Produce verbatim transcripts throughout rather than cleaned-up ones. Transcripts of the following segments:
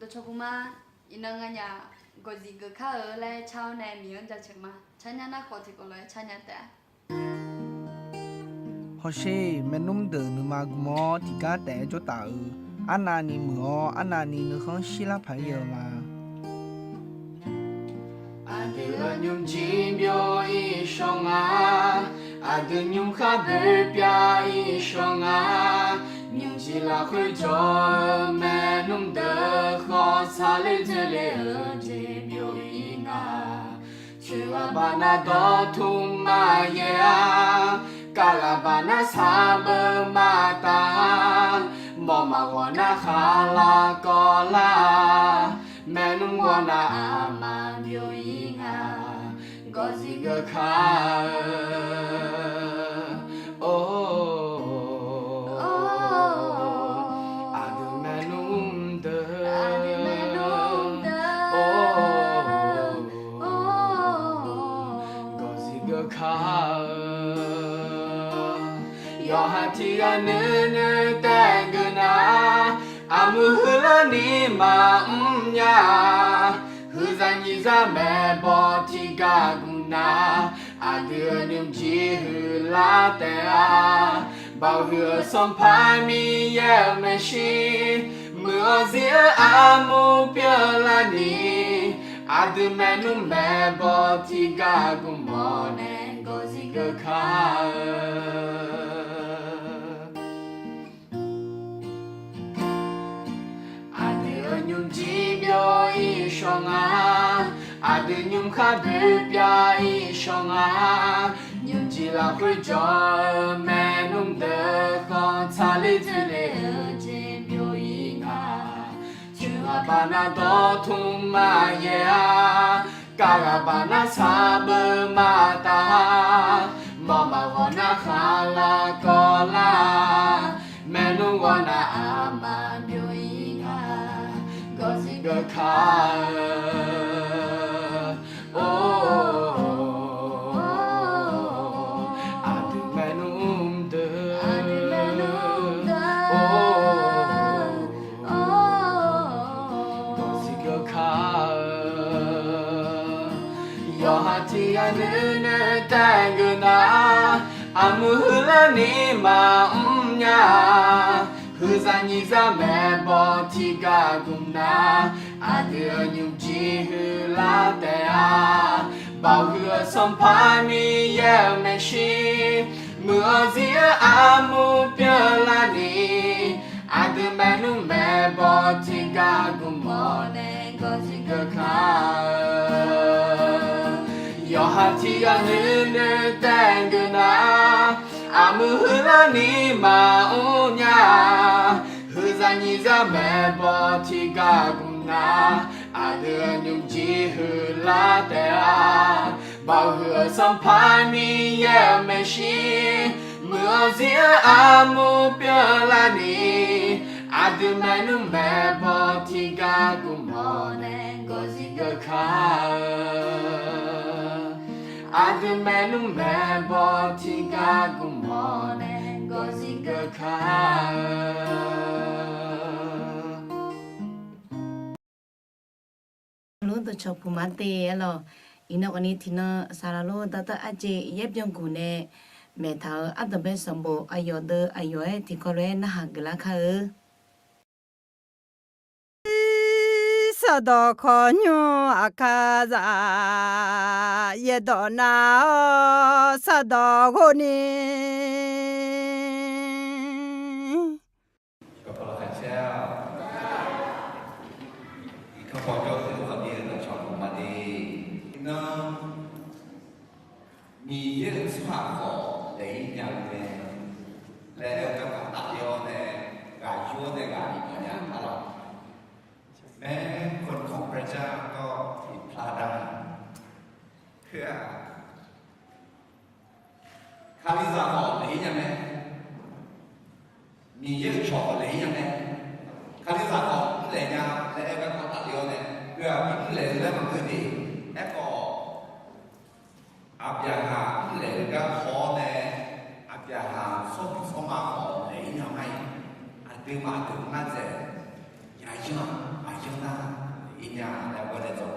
Dawqcawq puq ma, iqnan nganyaf gawqzif geuf kar-eu laer car-awr nae Miqyaer-anr jaceuq ma. Carnya nar khawf tiqkawv lof-aer carnya taef-a. Hawsher, maernmr deuq nuima gmq-awr tiqgar taef-aer jawr taf-eu, arnavni muiq-awr arnavni nuikhanr shirlar paq-aer ghae-eu ma. Aqdui-euq nymrjir byov-ir shawr nga, aqdui nymrkhar boerbyav-ir shawr nga, nymrjir lafkhoer jawr-eu maernmr deuq khawf tsaqler dzoerle-eu jeq byov-ir nga. Coeqghaq baqnar dawrtmq maqyaer-a, kavghaq baqnar sarbeu maqtaf-a, mawf maqghawq nar khaqlaq kawvlar-a, maernmr ghawrnav aqma byov-ir nga, gawqzif geuf kar-eu. Or, aqdui maernmr deuq, or, gawqzif geuf kar-eu. Yawqha tiq ghaq nuinoeq taef geuf nar, armuir huiqlarni maqmr nya-a. Huiqzaq nyiqzaq maeqbawq tiq ghaq gmq nar, aqdui-euq nymrjir huiqlar taef-a. Baoq huiq-eu Sanqpaq Miqyaer-euq maeqshi, muiq-awr zir-eu armur pyeuflarni, aqdui maernmr maeqbawq tiq ghaq gmq-awr nae gawqzif geuf kar-eu. Aqdui-euq nymrjir byov-ir shawr nga, aqdui nymrkhar boerbyav-ir shawr nga, nymrjir lafkhoer jawr-eu maernmr deuq khawf tsaqler dzoerle-eu jeq byov-ir nga. Coeqghaq baqnar dawrtmq maqyaer-a, kavghaq baqnar sarbeu maqtaf-a, mawf maqghawq nar khaqlaq kawvlar-a, maernmr ghawrnav aqma byov-ir nga, gawqzif geuf kar-eu. Or, aqdui maernmr deuq, or, gawqzif geuf kar-eu. Yawqha tiq ghaq nuinoeq taef geuf nar, armuir huiqlarni maqmr nya-a. Huiqzaq nyiqzaq maeqbawq tiq ghaq gmq nar, aqdui-euq nymrjir huiqlar taef-a. Baoq huiq-eu Sanqpaq Miqyaer-euq maeqshi, muiq-awr zir-eu armur pyeuflarni, aqdui maernmr maeqbawq tiq ghaq gmq-awr nae gawqzif geuf kar-eu. Yawqha tiq ghaq nuinoeq taef geuf nar, armuir huiqlarni maqmr nya-a. Huiqzaq nyiqzaq maeqbawq tiq ghaq gmq nar, aqdui-euq nymrjir huiqlar taef-a. Baoq huiq-eu Sanqpaq Miqyaer-euq maeqshi, muiq-awr zir-eu armur pyeuflarni, aqdui maernmr maeqbawq tiq ghaq gmq-awr nae gawqzif geuf kar-eu. Aqdui maernmr maeqbawq tiq ghaq gmq-awr nae gawqzif geuf kar-eu. Lor dawqcawq puq ma te aerlawq. Iqnan khawfni tiqnan saqlaq lor dawqtawv arjeq yaer byanguq nae maeqtaq-euq ardanqbae sanqbof aqyawf deuv aqyawf-aer tiqkawv lof-aer narhaq geuflar kar-eu. Sardawq khawqnymr aqkar zaq, yaerdawq nav-awr sardawq ghov ni. Miqyaer-euq tsawrhaq khawf daef-ir nya-eu mae laer aer-eu garkawv tafler-awr nae, ghaq yur-awr nae ghaq bifnaeq nya-a lawq. Maeq-aer คนของพระเจ้าก็ผิดพลาดได้ khoer-aq, Kalizaq khawf daef-ir nya mae. Miqyaer-euq cawq khawf daef-ir nya mae. Kalizaq khawf mrlaeq nya laer aer-eu garkawv tafler-awr nae, khoer-aq, mrlaeq-eu laer maqngeur de. Aerkhawf, Aqbyaqhaq mrlaeq-eu garkawv-awr nae, Aqbyaqhaq tsawrhaq tsawrma khawf daef-ir nya ma-iq, aqduimaf deuq ngar dzaeq, yaqyanr-aq, maq Yawnar ir nya laer gawrnae dawq,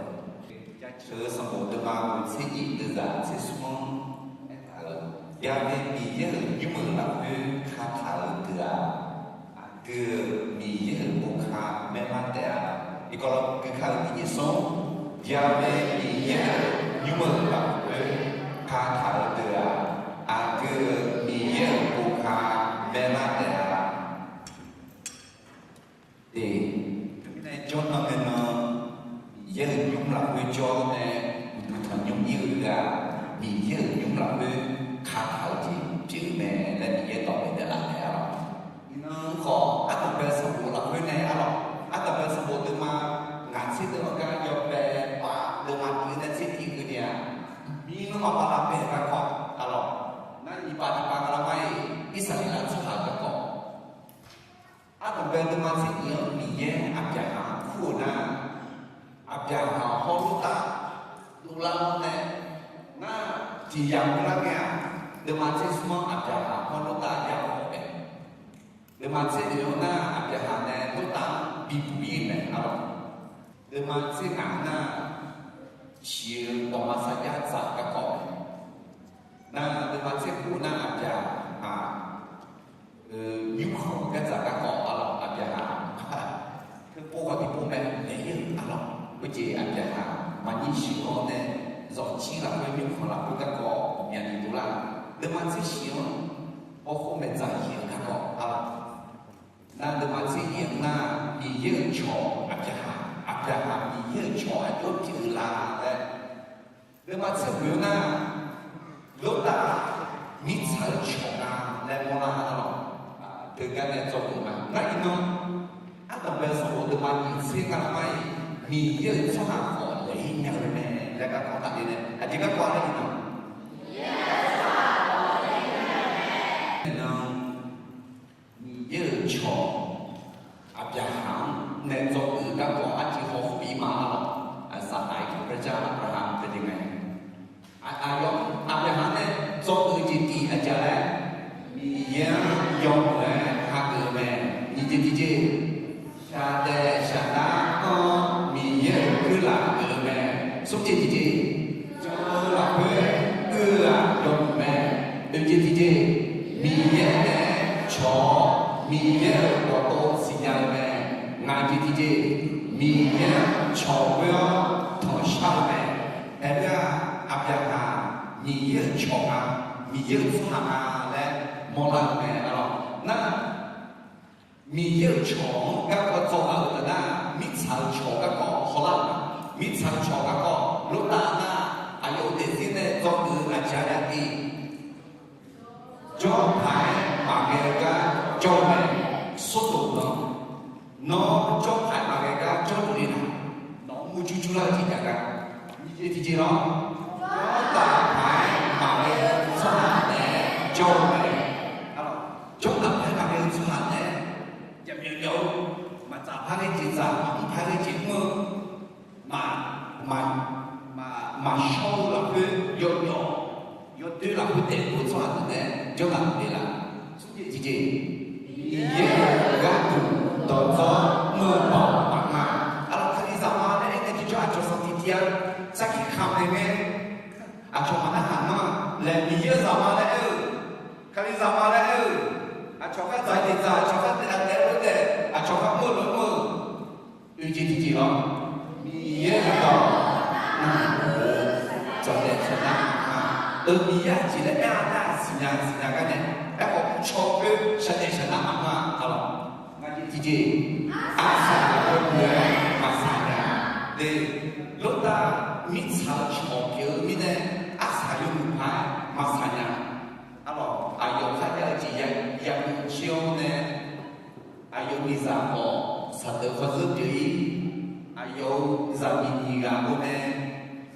Jaceuq-eu sanqbof deuvma-euq tser nyiq deuvzaq tser smr-anr aertaq-euq, Ya'mae Miqyaer-euq nymr-euq lafkhoer kataq-euq deuq-aq, aqdui-euq Miqyaer-euq boka maerlar taef-a. Iqkawv lawr gui kar-eu tiqjeq smr, Ya'mae Miqyaer-euq nymr-euq lafkhoer kataq-euq deuq-aq, aqdui-euq Miqyaer-euq boka maerlar taef-a. Eq, teumirnae jawrnan ngae nan, Miqyaer-euq nymr lafkhoer jawr nae, uqduq tanqnymr ir-eu ghaq, Miqyaer-euq nymr lafkhoer kataq-eu jeq pyeuf-eu mae laer Miqyaer dawq maeq daef laf naeq-a lawq. Iqnan khawf, ardanqbae sanqbof lafkhoer nae-a lawq, ardanqbae sanqbof deuvma ngaq tser deuq-anr gar yawbae pav deuvma tiq-eu nae tser tiq keuv nya-a. Mirnmr maqpav lavbae-eu garkawv-a lawq. Nar nyiq pav tiq pav nga lar mar-iq, Irsaqleqlav tsawrhaq-eu garkawv. Ardanqbae deuvma tser nyiq-anr Miqyaer Aqbyaqhaq-anr kur-euq nar, Aqbyaqhaq hawr Lortav dovlar-awr nae, nar tiq yamq lar ngae-aq, deuvma tser smr-anr Aqbyaqhaq hawr Lortav yar-awr mae. Deuvma tser oeq-anr nar, Aqbyaqhaq nae Lortav-anr bibuq ir-euq mae-a lawq. Deuvma tser ngaq nar, shiq-eu dawqma sarjax dzaq garkawv mae. Nar deuvma tser khof nar, Aqbyaqhaq nymrkhanq-eu gardzaq garkawv-a lawq. Aqbyaqhaq teupov khawf tiqpov mae, naeq-ir-euq-a lawq. Khoerjeq Aqbyaqhaq maqnyir shiq-awr nae, zawqjir lafkhoer nymrkhanq lafkhoer garkawv ghawqmyani dovlar. Deuvma tser shiq-anr, hawkhof maeqdzaq yaeq-eu garkawv-a lawq. Nar deuvma tser yaeq nar, Miqyaer-euq cawq Aqbyaqhaq, Aqbyaqhaq Miqyaer-euq cawq aqjox pyeuf-eu la laer, deuvma tser khof-eu nar, Lortav mirtsaq-eu cawq nga laer mawrlar-a lawq. Teugar nae dzawgeuf ma. Nar iqnan, ardanqbae sanqbof deuvma nyiq tser nga lar mar-iq, Miqyaer-euq tsawrhaq khawf laeq-ir nya-eu mae laer garkawv tafler nae, aqjeq garkawv-a laer iqnan, iqnan Miqyaer-euq cawq Aqbyaqhaq-anr nae dzawgeuf-eu garkawv arciv hawkhof ir ma-a lawq. Aqsaqdaq-iq พระเจ้า Aqbyaqhaq pyeuf le ngae, aqyawf Aqbyaqhaq nae dzawgeuf-eu jeq tiq aqjeq laer, Miqyaer-anr yawmuiq-aer hageuf-eu mae. Nyiq jeq tiqjeq, shaqdaef shaqnar-anr Miqyaer-euq kuirlaf geuf-eu mae. Smr jeq tiqjeq, jan-eu lafkhoer uir-eu-aq yawmuiq mae. Oeq jeq tiqjeq, Miqyaer nae cawq-awr Miqyaer-euq dawqtawv siqnya-eu mae. Ngaq jeq tiqjeq, Miqyaer-anr cawq ghoer-awr tanqshar-eu mae. Aerlar-aq, Aqbyaqhaq Miqyaer-euq cawq nga, Miqyaer-euq tsawrhaq nga laer mawrlar-eu mae-a lawq. Nar Miqyaer-euq cawq-anr garkawv dzawgeuf-eu taf nar, mirtsaq-eu cawq garkawv hawlar-eu ma. Mirtsaq-eu cawq garkawv Lortav nar, aqyawf-euq daefzir nae dzawgeuf-eu aqjeq-a aqdui, jawrpaq-aer maqghae-eu gar jawr-eu mae. Sordoq-anr nawr jawrpaq-aer maqghae gar jawrluf le nar, nawq-anr murjur jurlar-eu jeq jav gar. Nyiq jeq tiqjeq lawr, jawrtaf paq-aer maqghae-eu tsawrhaq naeq-aer jawr-eu mae. Jawrtaf paq-aer maqghae-eu tsawrhaq naeq-aer jaqmyawf myawf-eu, maqtsaf par ghae jeq tsaf, maqmr par ghae jeq mr-eu, maq, maq, maqshawr-eu lafkhoer yawmyawf, yawdoer lafkhoer daefluf-eu tsawrhaq deuq nae jawrtaf le laf. Smr jeq tiqjeq, Miqyaer-euq gharduq dawqdzawr mr-eu baoq maqngeur-a. Aqlawq, Kalizaq ma laer aer ngae tiqjawr aqcawq sanqtiq tiv-a. Sarkir kamq naeq ngae, aqcawq maqnar haq nar laer, Miqyaer-euq zaqma laer aer-eu, Kalizaq ma laer aer-eu, aqcawq khardzaq jeq dzaq, aqcawq khardaef daef-eu daef, aqcawq kharmr-eu lmr-eu, oeq jeq tiqjeq lawr, Miqyaer-euq dawq navluf-eu dzawqdaef shaqnar maqngeur-a. Euq Miqyaer aqjeq laer aer-a nar, siqnya siqnya gar nae, aerkhawf mrcaw khoer shaqdaef shaqnar maqngeur-a. Aqlawq, ngaq jeq tiqjeq, arsaq lafkhoer muiq-aer maqsaq nya. Lortav mirtsaq-eu cawq pyeuf-eu mirnae, arsaq yawmuiq paq-aer maqsaq nya. Aqlawq, aqyawf kharjav-eu jeq ya, yamuiq jir-awr nae, aqyawf miqzaq khawf saqdeuq khawf zeur pyeuf-ir. Aqyawf-euq zaqmiq nyiq ghaq-eu nae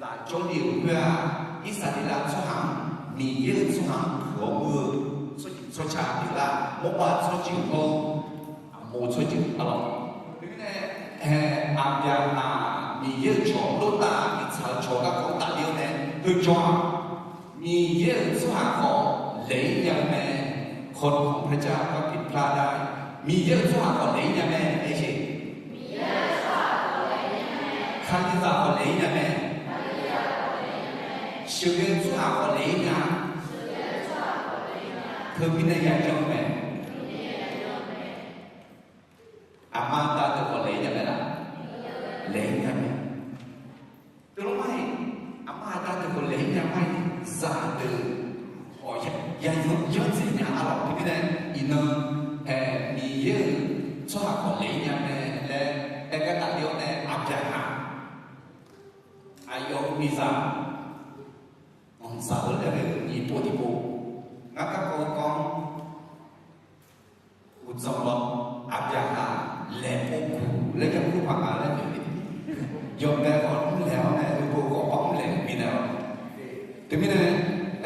zaq jawrle-euq khoer-aq, Irsaqleqlav tsawrhaq-anr, Miqyaer-euq tsawrhaq-anr puq-awr mr-eu tsawrjeuq tsawrca pyeuflar, Mawrbav tsawrjeuq hawr-eu Aqmov tsawrjeuq, aqlawq. Khoermirnae, ae, Aqbyaqhaq Miqyaer-euq cawq, Lortav mirtsaq-eu cawq garkawv tafler-awr nae heujawr-aq, Miqyaer-euq tsawrhaq khawf laeq-ir nya-eu mae. คนของพระเจ้าก็ผิดพลาดได้ Miqyaer-euq tsawrhaq khawf laeq-ir nya mae, aer jeq. Miqyaer-euq tsawrhaq ler nya mae. Sheuqghae-eu tsawrhaq khawf ler nya. Teumirnae yajan mae. Aqma aqda deuq khawf ler nya mae laf? Ler nya mae. Teulof mar-iq, aqma aqda deuq khawf ler nya mar-iq, zaqdeuq khawf ya, ya yanr, yanr dzaeq nya-a lawq. Teumirnae iqnan, ae, Miqyaer-euq tsawrhaq khawf ler nya mae laer aer gar tafler-awr nae, aqbyaqhaq, aqyawf-euq miqzaq, anqdzaq-eu laer ghae-eu nyiq pov tiqpov, ngar garkawv-eu kawv-anr uqdzan lawr, aqbyaqhaq laeqpov guq laer ya kur paq nga laer noeq-eu, yawbae khawf mrlaeq-awr nae, heupov khawf par mrlaeq-eu mirnae lawr. Teumirnae,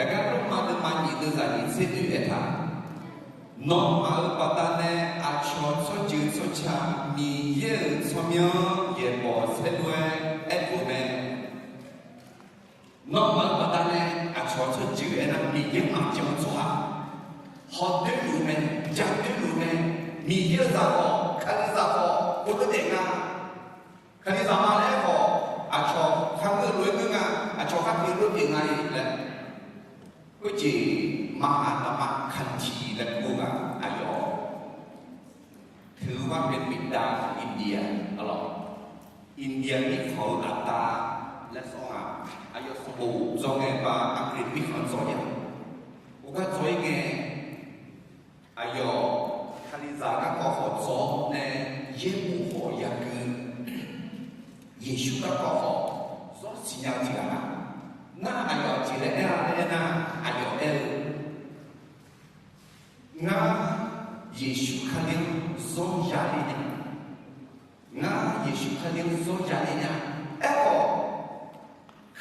aqgar Lormav deuvma nyiq deuvzaq nyiq tser oeq aertaq, nawmaf-euq baqdanae aqcawq tsawrjeuq tsawrca Miqyaer-euq tsawrmyanr yaeqbawq saerlu-aer aerduq-eu mae. Nawmaf-euq baqdanae aqcawq tsawrjeuq aernar, Miqyaer maqjan-eu tsawrhaq, hawdoer luf-eu mae, jadoer luf-eu mae. Miqyaer-euq zaq khawf, Kalizaq khawf, ghofdov daef nga. Kalizaq ma laer aer khawf, aqcawq kharngeur-eu lof-aer ngeur nga, aqcawq kharpyeuf lof-aer pyeuf nga-iq laer. Khoerjeq Mahatma Gandhi laer kur-eu ghaq aqyawf, teu-eu bar byaeq-eu dav India, arlawq, India mirkhanq-eu aqda laer sawr nga. Aqyawf sanqbof dzawr ngae bar Aqkaq mirkhanq dzawr nya. Khoergar dzawr-ir ngae, aqyawf Kalizaq garkawv khawf dzawr nae, yaerbof khawf yagui, Yeqsur garkawv khawf zawr siqnya-eu tiq ghaq nga. Nar aqyawf aqjeq laer aer-a laer aernar, aqyawf aer-eu, ngar Yeqsur Kali-anr zawr yaler nya. Ngar Yeqsur Kali-anr zawr yaler nya. Aerkhawf,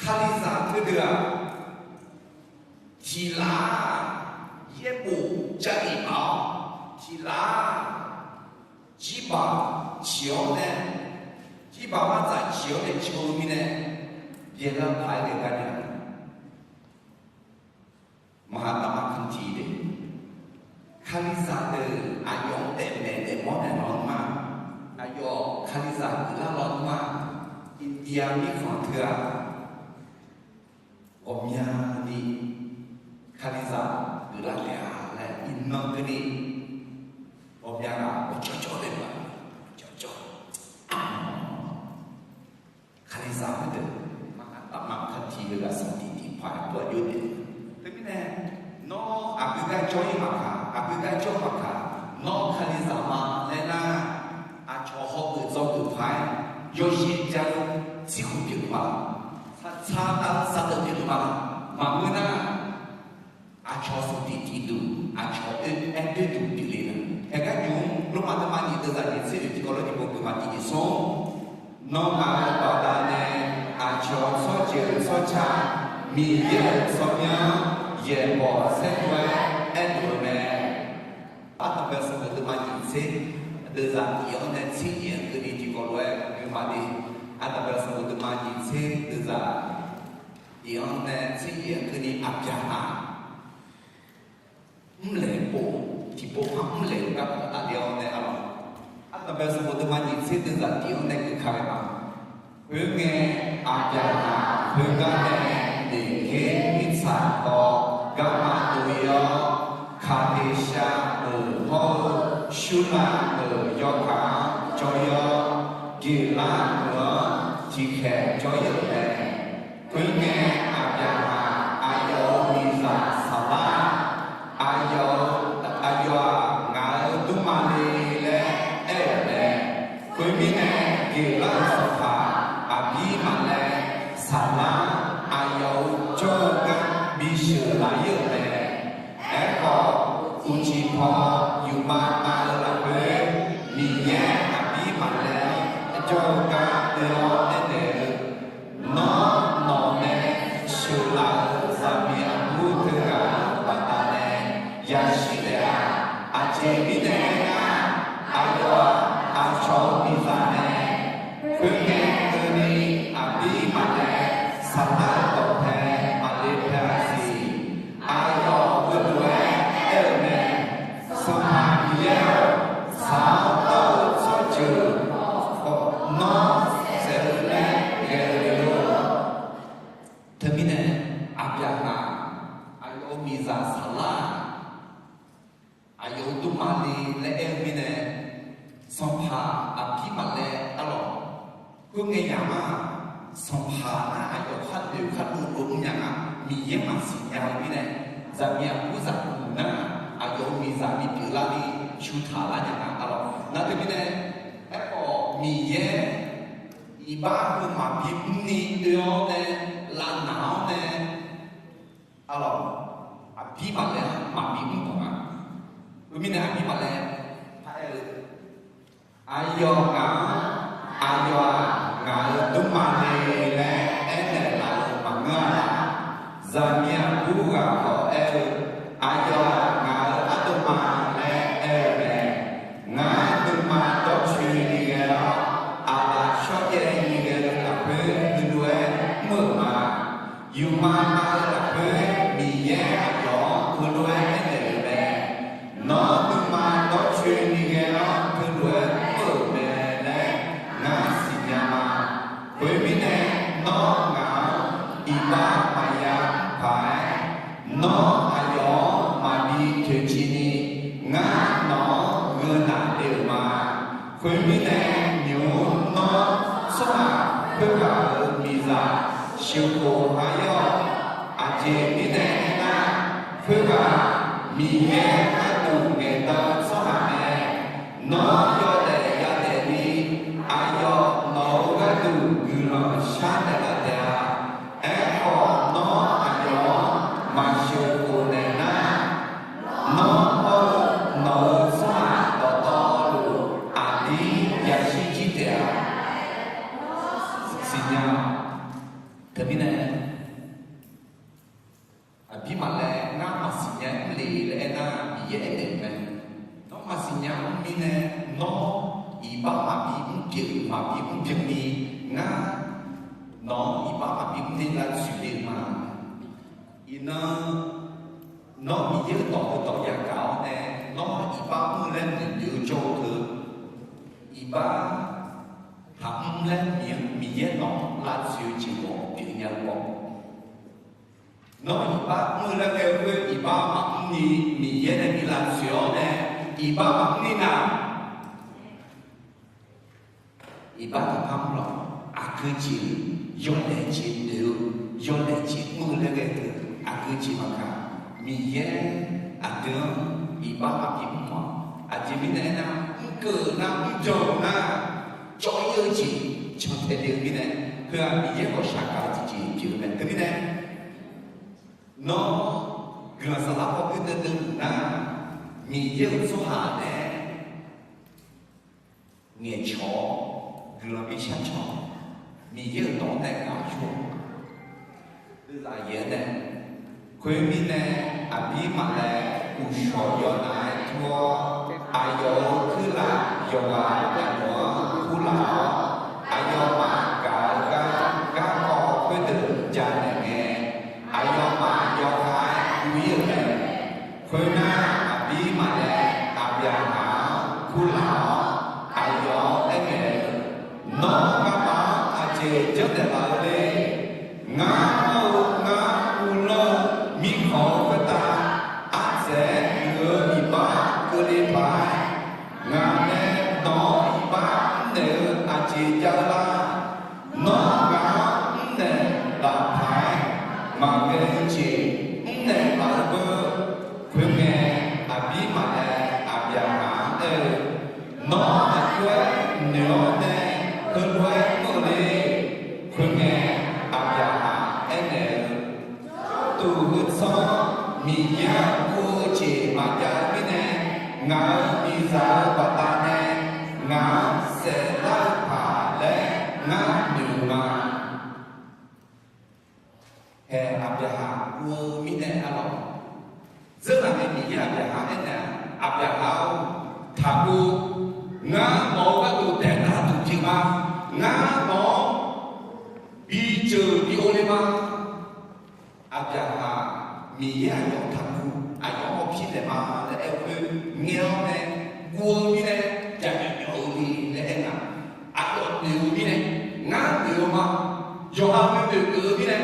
Kalizaq teudeuq-aq, tiq laf-aq, yaerbof jav-iq ma-awr, tiq laf-aq, jirbaq ciq-awr nae, jirbaq martsaq ciq-awr nae caw-eu mirnae, yaeqlar paq-aer ghae gar nya. Mahatma Gandhi de, Kalizaq deuq aqyawf-anr daefmaeq daefmawr naeq lawnmr-aq, aqyawf Kalizaq guiqlar lawnmr-aq, India mirkhanq teu-aq, ghawqmyani Kalizaq guiqlar taef-a laer iqnan keuvni, ghawqmya ghaq ghawqjawr jawr le ma, ghawqjawr jawr. Kalizaq heudeuq, Mahatma Gandhi heughaq sanqtiq tiqpaq-aer aqjox-aer. Teumirnae, nawr aqgeu gar jawr-ir maqkaq, aqgeu gar jawr maqkaq, nawr Kalizaq ma laer nar, aqcawq hawgeuf dzawgeuf paq-aer yawshaef jav-eu tsirkhmq pyeuf-eu ma laq? Saqtsaq dav-eu saqdeuq pyeuf-eu ma laq? Maqngeur nar, aqcawq sanqtiq tiqduq, aqcawq oe-aer doerduq pyeufle-a. Haegar nymq-mr Lormav deuvma nyiq deuvzaq nyiq tser oeq tiqkawv lof-aer tiqpov geufmaf tiqjeq smr, nawmaf-euq baqdanae aqcawq tsawrjeuq tsawrca Miqyaer-euq tsawrmyanr yaeqbawq saerlu-aer aerduq-eu mae. Ardanqbae sanqbof deuvma nyiq tser deuvzaq nyiq-anr nae tser nyiq-anr keuvni tiqkawv lof-aer geufmaf de. Ardanqbae sanqbof deuvma nyiq tser deuvzaq nyiq-anr nae tser nyiq-anr keuvni aqbyaqhaq mrlaeq pov, tiqpov par mrlaeq-eu garkawv tafler-awr nae arlawq. Ardanqbae sanqbof deuvma nyiq tser deuvzaq tiq-anr nae geuf ka ghae ma. Khoerngae, aqbyaqhaq khoergar nae noeqkeuv mirtsaq paw garma dov-ir-awr, Kaqdeqshaq meuq hawr-eu Surla meuq yawkaq-anr jawr-ir-awr, Geqlar meuq-anr tiqkhaeq jawr-ir-euq mae. Khoerngae, aqbyaqhaq aqyawf-euq miqzaq Saqlar, aqyawf-eu, aqyawf-aq ngaq-euq dmrma le laer aer-euq mae. Khoermirnae, Geqlar-euq sanqpaq Aqbirmaqlaer Saqlar aqyawf-euq jawr-eu gar bisheuq laf-ir-euq mae. Aerkhawf, uqcif paw yufmav mav-eu lafkhoer, Miqyaer Aqbirmaqlaer-anr jawr-eu gar oe-awr aernaeq-eu, Nawr, nawq nae sheuqlaf-euq zaqmiq aqbur teughaq-euq baqdanae yashir taef-a. Aqjeq mirnae aernar, aqyawf-aq, aqcawq-euq miqzaq mae. Khoerngae keuvni, Aqbirmaqlaer Saqlar-euq dawqpae maqle pae-a siq. Khoerngae yamq-aq, sanqpaq nar aqyawf khar noeq khar dovdov mrnya nga. Miqyaer maqsiq nya-eu mirnae, zaqmiq aqbur zaqguq nar aqyawf-euq miqzaq bipyeuf lar ni shuq taq lar nya nga. Arlawq, nar teumirnae, aerkhawf Miqyaer iqbax heu maqbi mrni oe-awr nae, lavnaq-awr nae, arlawq, aqbir maqlaer-a, maqbi mr baq nga. Khoermirnae aqbir maqlaer paraer-eu, aqyawf ngaq-anr, aqyawf-aq ngaq-euq dmrma le laer aernaeq laf-euq maqngeur-a laq. Zaqmiq aqbur ghaq khawf aer-eu, aqyawf-aq ngaq-euq ardov ma laer aer-eu mae. Ngar nuima dawrcoeni ghae-awr, aqlaf shawrjaev ni ghae-eu lafkhoer heulof-aer mr-euq ma. Yufma ma-eu lafkhoer Miqyaer aqyawf-anr heulof-aer aernaeq-euq mae. Nawr nuima dawrcoeni ghae-awr heulof-aer mr-euq mae laer ngar siqnya ma. Khoermirnae, nawr ngaq-anr iqbax maqya paq-aer, nawr aqyawf-anr maqbi toeqciv ni, ngar nawq-anr gheunaq le-euq ma. Khoermirnae, nymq-mr nawr tsawrhaq khoerghaq-euq miqzaq sheuqkhof ha-ir-awq. Aqjeq mirnae aernar, khoerghaq Miqyaer gharduq ngaeqdan-eu tsawrhaq mae. Nawr yawdaef yadaef ni, aqyawf nawq-euq gharduq guiqlanq sharnaeq laf taef-a. Aerkhawf, nawr aqyawf-anr maqsheuqkhof naeq nar, nawr hawr-eu nawq-euq tsawrhaq dawqtawvluf aqdir yashir jir taef-a. Siqnya-awq. Teumirnae, aqbir maqlaer ngar maqsiq nya mr le laer aernar, Miqyaer aernaeq-eu mae. Nawr maqsiq nya mr mirnae, nawr iqbax maqbi mr pyeuf maqbi mr pyeuf ni, ngar nawq-anr iqbax maqbi mr ni lavtsoeq le-eu ma. Iqnan, nawr Miqyaer-euq dawq heudawq yagaq-awr nae, nawr iqbax mr laer noeqnoeq-eu jawr-eu teu, iqbax taqmr laer Miqyaer nawq-anr lavtsoeq-eu jeq mawf pyeuf nya-eu baw. Nawr iqbax mr laer ghae-eu khoer iqbax maqmr ni Miqyaer nae bi lavtsoeq-awr nae, iqbax maqmr ni nar, iqbax taqpar mr lawq. Aqgeu jeq, yawdaef jeq noeq-eu, yawdaef jeq mr-eu laer ghae-eu aqgeu jeq maqkaq, Miqyaer aqdui-anr iqbax maqbi mr-awq. Aqjeq mirnae aernar, mr keuv-euq nar, mr jan-euq nar, cawv-ir-eu jeq cantae le-eu mirnae, heu-aq Miqyaer ghawqshaq gaq-eu tiqjeq pyeuf-eu mae. Teumirnae, nawr guiqlanq saflar paw gui deuv deuv luf nar, Miqyaer-euq tsawrhaq nae ngaeqcawq-awr guiqlanq bi shar cawq, Miqyaer-euq dawq-anr nae gaq-awr cawq. Deuv zaf yaeq-aer nae, khoermirnae, aqbir maqlaer uqshawq yawqnav-aer tur-awr, aqyawf-euq kuirlaf yawqghaq yawqnymq-anr kurlaf-awr, aqyawfmaf gaq-eu gar garkawv khoerdeuq janaeq ngae, aqyawfmaf yawkhav-aer guv-ir-euq mae. Khoernar, aqbir maqlaer Aqbyaqhaq-anr kurlaf-awr, aqyawf-anr aerngae-eu, Nawr, nga'maf-anr aqjeq janrnaeq laf-eu le. Ngar hawr-eu ngar uvlanr-eu mirkhanq-eu khoertav, ardzaeq-aer muiq-eu iqbax keuvle paq-aer, ngaq nae nawq-anr iqbax mrnaeq-eu aqjeq jav-eu lar. Nawr ngaq-anr mrnaeq laf paq-aer, maqghae-eu jeq mrnaeq laf-eu beu. Khoerngae, aqbir maqlaer Aqbyaqhaq-anr aer-eu, Nawr aqjox-aer noeq-awr nae heulof-aer mr-eu le. Khoerngae, Aqbyaqhaq aernaeq-eu, Jawrduq heu tsanr-anr Miqyaer-anr guv-eu jeq maqjav-eu mirnae, ngaq-euq miqzaq-euq baqdanae ngaq-anr saeflar-eu paq laer ngar noeq-eu ma. Hae, Aqbyaqhaq guv-eu mirnae arlawq. Dzeurlaf nae Miqyaer Aqbyaqhaq aernaeq-aq, Aqbyaqhaq-or, taqguv. Ngar nawq-euq gharduq daeqdaq duq pyeuf ma. Ngar nawq-anr bijeuq bi ov le ma. Aqbyaqhaq Miqyaer aqyawf taqguv, aqyawf-anr hawpir naeq ma laer aer-eu khoer ngae-awr nae guv-eu mirnae, jaqmyawf myawf-eu le laer aernar, aqyawf noeq-eu mirnae, ngar noeq-eu ma. Yawqha nuinoeq geuf-eu mirnae,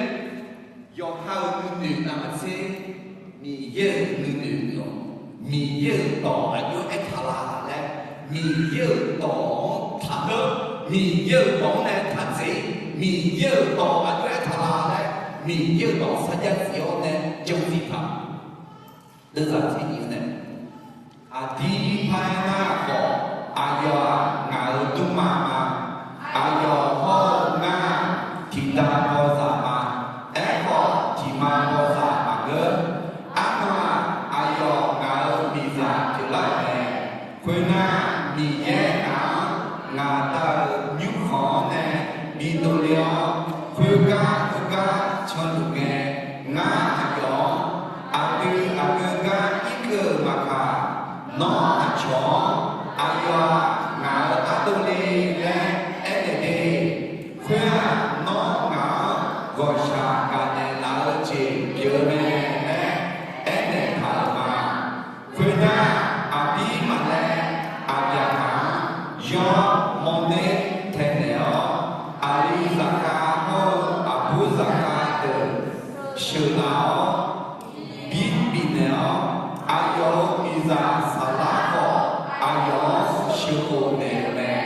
yawqha-euq nuinoeq navmaqtser, Miqyaer-euq nuinoeq geuf-awq. Miqyaer-euq dawq aqjox-aer aertaq la laer, Miqyaer-euq dawq-anr taqdeur Miqyaer-euq dawq-anr nae taq tsaev-ir, Miqyaer-euq dawq aqjox-aer taq la laer, Miqyaer-euq dawq sarjax tsaev-awr nae jan zif taq. Deuvzaq tser nyiq-eu nae, aqdir par-aer nar khawf, aqyawf-aq ngaq-euq dmrma ma. Aqyawf hawr-eu ngar tiqda bawzaq ma. Aerkhawf, tiqma bawzaq maqngeur. Arnan-aq, aqyawf ngaq-euq miqzaq pyeuflar-euq mae. Khoernar, Miqyaer ngaq-anr ngaq Da-euq nymrkhanq-anr nae bidov le-awr, khoergar heugar canluf ngae, ngar aqyawf-anr aqdui aqgeu gar irkeuv-euq maqkaq, nawr aqcawq-anr, Aqyawf-aq ngaq-euq ardov le laer aernaeq de. Khoer-aq, nawr ngaq-anr ghawqshaq gaqnaeq laf-eu jeq pyeuf-eu mae laer aernaeq taq-euq ma. Khoernar, Aqbirmaqlaev Aqbyaqhaq-anr yawr mawrner taenaeq-awr, aqli zaqkhav hawr-eu aqbur zaqkhav deuq sheuqlaf-awr, bir bifnaeq-awr, aqyawf-euq miqzaq Saqlar khawf aqyawf-anr sheuqkhof naeq-eu mae.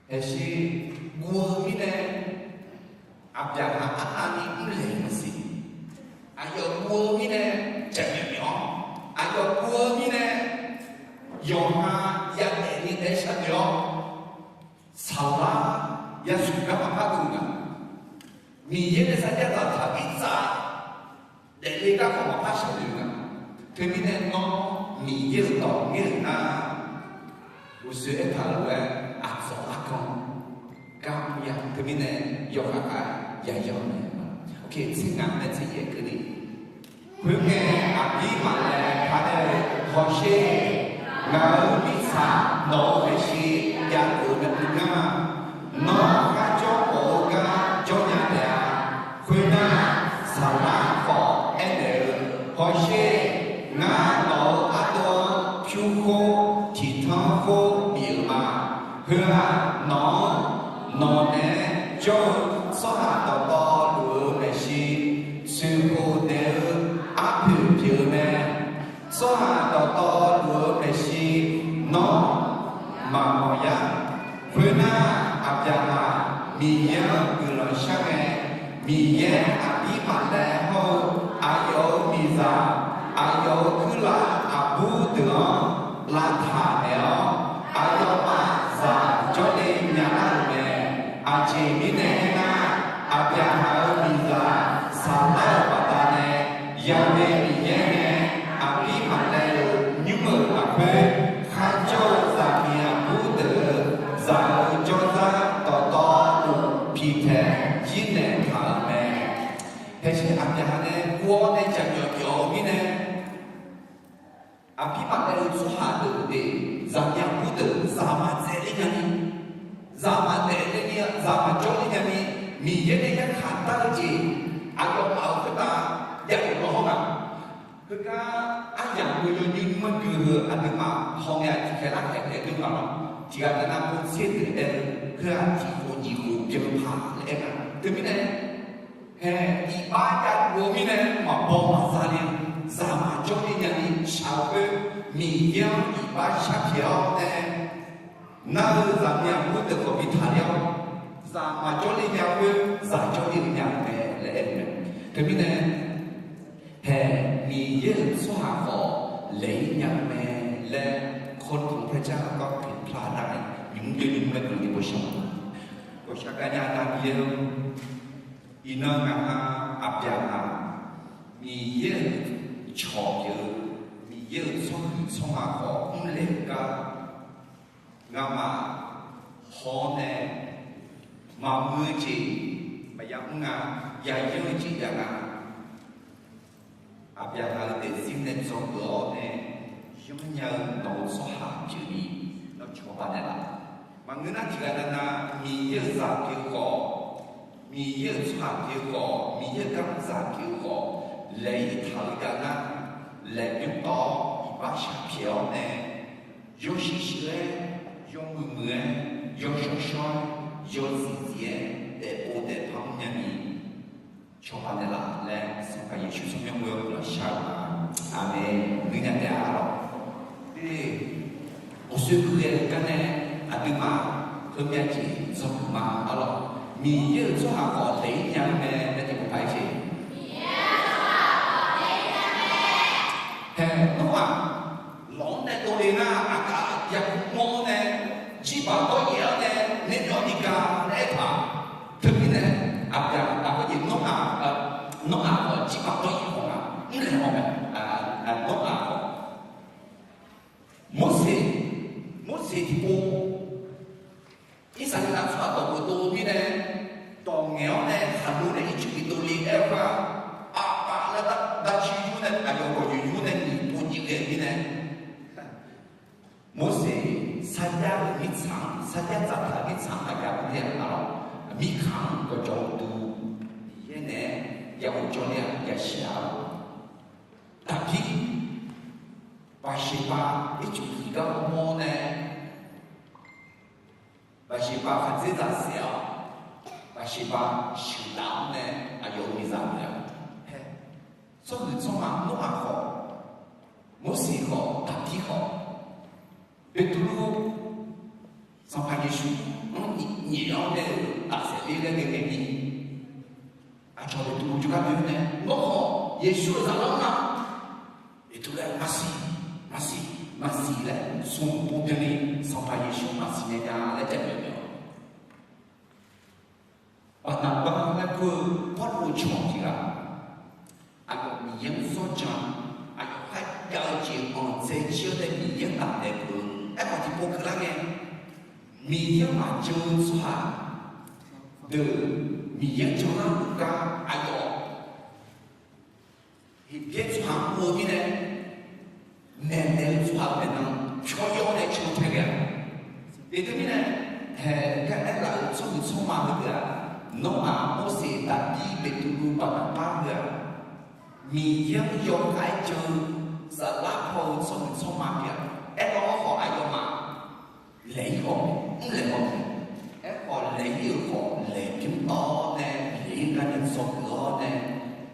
Maeqshi guv-eu mirnae, Aqbyaqhaq arnavni mrlaeq maqsiq. Aqyawf guv-eu mirnae jaqmyawf mawf-awr, aqyawf guv-eu mirnae yawqha yadaef ni daef-aer sharnoeq-awr, Saqlar yashuif gar maqpar geuf nga. Miqyaer nae sarjax taq-euq taq-ir tsav daefle gar khawf maqpar sharnoeq nga. Teumirnae nawr Miqyaer-euq dawq ngaer-euq nar, uqshoe aertaq-euq lof-aer aqcawq arkanr gar mr ya. Teumirnae yawkhav khav-aer yayawr naeq ma. Oke, tser ngaq nae tser yaef keuvni. Khoerngae, Aqbirmaqlaev paq-aer, Hawsher, ngaq-euq mirtsaq nawq-euq maeqshi jav-euq maeqhu ngar, nawr kharjawr mawf-eu gar jawrnya taef-a. Khoernar, Saqlar khawf aernaeq-eu, Hawsher, ngar nawq-euq ardov-anr pyur khoer tiqtanr khoer bif-euq ma. Heu-aq, nawq-anr nawq naeq-aer jawr-eu tsawrhaq dawqtawvluf-eu maeqshi tsoeqkhof naeq-eu arpoeq pyeuf-eu mae. Tsawrhaq dawqtawvluf-eu maeqshi nawr maqmawf yar. Khoernar, Aqbyaqhaq Miqyaer-anr guiqlanq shar ngae, Miqyaer Aqbirmaqlaev hawr-eu aqyawf-euq miqzaq, aqyawf-euq kuirlaf aqbur deuq-anr lavtaq naeq-awr, aqyawfmaf zaq jawrle nya lar-euq mae. Aqjeq mirnae aernar, Aqbyaqhaq-euq miqzaq Saqlar-euq baqdanae, Yaqmaeq Miqyaer nae Aqbirmaqlaev-euq nymr-euq lafkhoer kharjawr-eu zaqmiq aqbur deuq-euq zaq-euq jawrzar dawqtawvluf piqtaeq jir naeq taq-euq mae. Haeqsher Aqbyaqhaq nae guv-awr nae jaqmyawf myawf-eu mirnae, Aqbirmaqlaev-euq tsawrhaq deuq-euq zaqmiq aqbur deuq zaq maqtsaevler nyani, zaq maqdaefler ni, zaq maqjawrler nyani, Miqyaer nae yarkhaq dar-eu jeq aqyawfmaf-euq khoertav jav-euq lawr hawr nga. Heugar aryamq-eu yawnyir nymr-aer gui-eu heu aqduimaf hawngae aqjeq khaeq lar khaeq taef-aer dur nga lawr. Tiqghaq nar nar pov tser deuq aer-eu, heu-aq tiq khof nyiq khof byan paq laer aer nga. Teumirnae, hae, iqbax jav-eu mirnae maqbaw maqza ni, zaq maqjawr ni nyani shaq-eu khoer, Miqyaer-anr iqbax sharpyaeq-awr nae, nar-eu zaqmiq aqbur deuq khawf bi taqler-awr, zaq maqjawr ni nya khoer zaq jawr ni nya-eu mae laer aer-eu mae. Teumirnae, hae, Miqyaer-euq tsawrhaq khawf laeq-ir nya-eu mae laer, คนของพระเจ้าก็ผิดพลาดได้ nymq mr jawr nymr mr-aer guiqlanq ni bof shaq-a. Bof shaq gar nya-a Miqyaer-or, iqnan ngaq-anr Aqbyaqhaq Miqyaer-euq cawq pyeuf-eu, Miqyaer-euq tsawrhuiq tsawrma khawf mrlaeq-eu gar, ngamaf haw-awr nae maqmuiq-eu jeq maqya mr nga, yayanr-eu jeq jav nga. Aqbyaqhaq-euq daefzir nae dzawgeuf-awr nae yanrnya-eu nawq-eu tsawrhaq pyeuf ni, nawr cawba naeqlaf. Maqngeur nar tiqghaq navnav Miqyaer-euq zaq pyeuf-eu khawf, Miqyaer-euq tsawrhaq pyeuf-eu khawf, Miqyaer-euq garmr zaq pyeuf-eu khawf, laeq-ir taq-eu jav nar, laeq bymr tawv-awr iqbax sharpyaeq-awr nae, yawshuir shuir-aer, yawmuiq muiq-aer, yawshawr shawr-aer, yawzif zif-aer, daefpov daefpar mrnya ni, cawba naeqlaf laer Sanqpaq Yeqsur tsawrmyanr ghoe-awr guiqlanq shar-eu ma. Aqmeq. Nuinya taef-a lawq. Aqsur ghoe-eu gar nae, aqduimaf Heumyav jeq dzawgeuf ma arlawq. Miqyaer-euq tsawrhaq khawf daef-ir nya-eu mae, daef jeq bof paq-aer jeq. Hae, Noraq lawq-anr nae dovle nar, aqkaf yaqmawr-awr nae, jirbaq dawryaef-awr nae, naeqmyawf ni gaq laer aertaq. Teumirnae, aqbyaq aqkhoer jeq Noraq, Noraq khawf jirbaq dawryaef khawf nga, mrlaeq haw mae, Noraq khawf. Morseq, Morseq tiqpov, Irsaqleqlav tsawrhaq dawq geuf dov mirnae, dawq ngaeq-awr nae khaqlo nae Irjirpif dovle aer-eu gar, aqpaf laer dav civ yur nae aqyawf gawqyoeq yur nae nyiq pov nyiq ghae-eu mirnae, Morseq sarjax-euq mirtsaq-anr, sarjax dzaqtaq-euq mirtsaq-anr maqya ur ler-a arlawq. Mirkhanq-anr gawqjawq uqduq Miqyaer nae ya ur jawr ler-a, yashir-a arlawq. Daqbir, Baqseqbav ircuf tiqgar mawr nae, Baqseqbav khaqdzerzaq saef-awr, Baqseqbav sheuqdaf-anr nae aqyawf-euq miqzaq pyeuf-a. Tsawrhuiq tsawrma Noraq khawf, Morseq khawf, Daqbir khawf, Beqtuvluv Sanqpaq Yeqsur-anr nyaef-awr nae-euq tafsaef ler laer ghae ghae ni, aqcawq Beqtuvluv jawrgar doe-awr nae, Nawr khawf Yeqsur-euq zaqlanr ma. Beqtuvluv-aer, Maqsiq, maqsiq, maqsiq laer smq pov byanni, Sanqpaq Yeqsur maqsiq nya nya laer jamaeq mae. Baqnaqbar laer kur-eu Pawrluv-eu cawq tiq ghaq, aqyawf Miqyaer-anr zawrjan, aqyawf kharjav-eu jeq anqdzae jir-awr nae Miqyaer-anr taftaeq peuq-eu, aerkhawf tiqpov keuvlar ngae, Miqyaer-anr maqjan-eu tsawrhaq deuq Miqyaer janlar-euq gar aqyawf Heqbyaer tsawrhaq-anr mr-eu mirnae, maeqnaeq-eu tsawrhaq-euq maeqnan pyawr yawr nae can tae ghae-a. Eq teumirnae, haeq gar aerlaf-euq tsawrhuiq tsawrma heudeuq-aq, Nawr-aq, Morseq, Daqbir, Beqtuvluv, Baqnaqbar heu-aq, Miqyaer-anr yawkhav-aer jan-eu, saflar paw-eu tsawrhuiq tsawrma pyeuf-a. Aerkhawf, aerkhawf aqyawfmaf laeq-ir khawf mrlaeq haw-eu, aerkhawf laeq-ir-euq khawf laeq bymr tawv-awr nae, laeq-ir gar nae dzawgeuf-awr nae,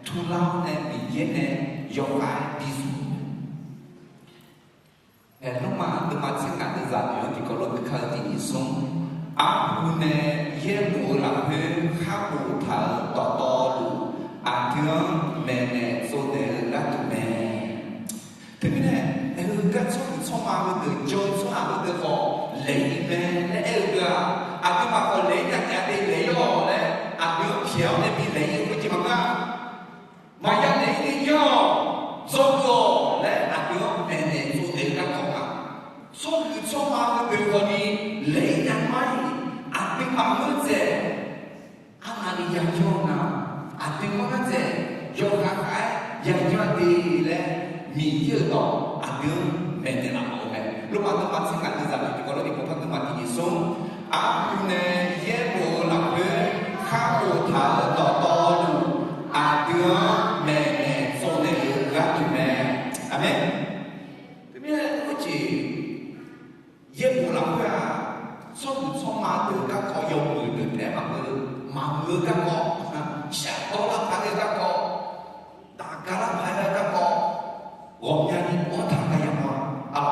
turlar-awr nae Miqyaer nae yawkhav-aer bizmq-eu mae. Haeq, Lormav deuvma tser ngaq deuvzaq noeq-anr tiqkawv lof-aer kar-eu tiq nyiq smr, arhu nae yaerbof-eu lafkhoer khar boftaq-euq dawqtawvluf, aqdui-anr maeqnaeq tsovnaeq-eu gharduq mae. Teumirnae, aer-eu gar tsawrhaq tsawrma heudeuq jan-eu tsawrhaq heudeuq khawf laeq-ir mae laer aer-eu deuq-aq, aqduimaf khawf laeq-ir nya taef-a de laeq-ir-awq laer aqdui-anr pyaeq-awr nae bi laeq-ir-eu khoerjeq maqngeur-a. Maqya laeq-ir ni yanr-awq, dzawgeuf-awq laer aqdui-anr maeqnaeq tsovnaeq-eu garkawv ma. Tsawrhaq tsawrma heudeuq khawfni laeq-ir nya ma-ir, aqduimaf ngeur dzaeq arnavni yayanr-eu nga, aqdui mar ngar dzaeq yawkhav khav-aer yayanr de laer, Miqyaer-euq dawq aqdui-anr maeqnaeq laf mawf-eu mae. Lormav deuvma tser ngaq deuvzaq noeq tiqkawv lof-aer tiqpov par deuvma tiq nyiq smr, arhu nae yaerbof-eu lafkhoer khar boftaq-euq dawqtawvluf, aqdui-anr maeqnaeq tsovnaeq-eu gharduq mae. Aqmeq. Teumirnae khoerjeq yaerbof lafkhoer-aq, tsawrhaq tsawrma deuq garkawv yawmuiq deuq taef-aer maqngeur, maqmuiq-eu garkawv, shafdawr lar paq-aer garkawv, daqga lar paq-aer garkawv, ghawqmyani mawrtaq gar yamawr-a.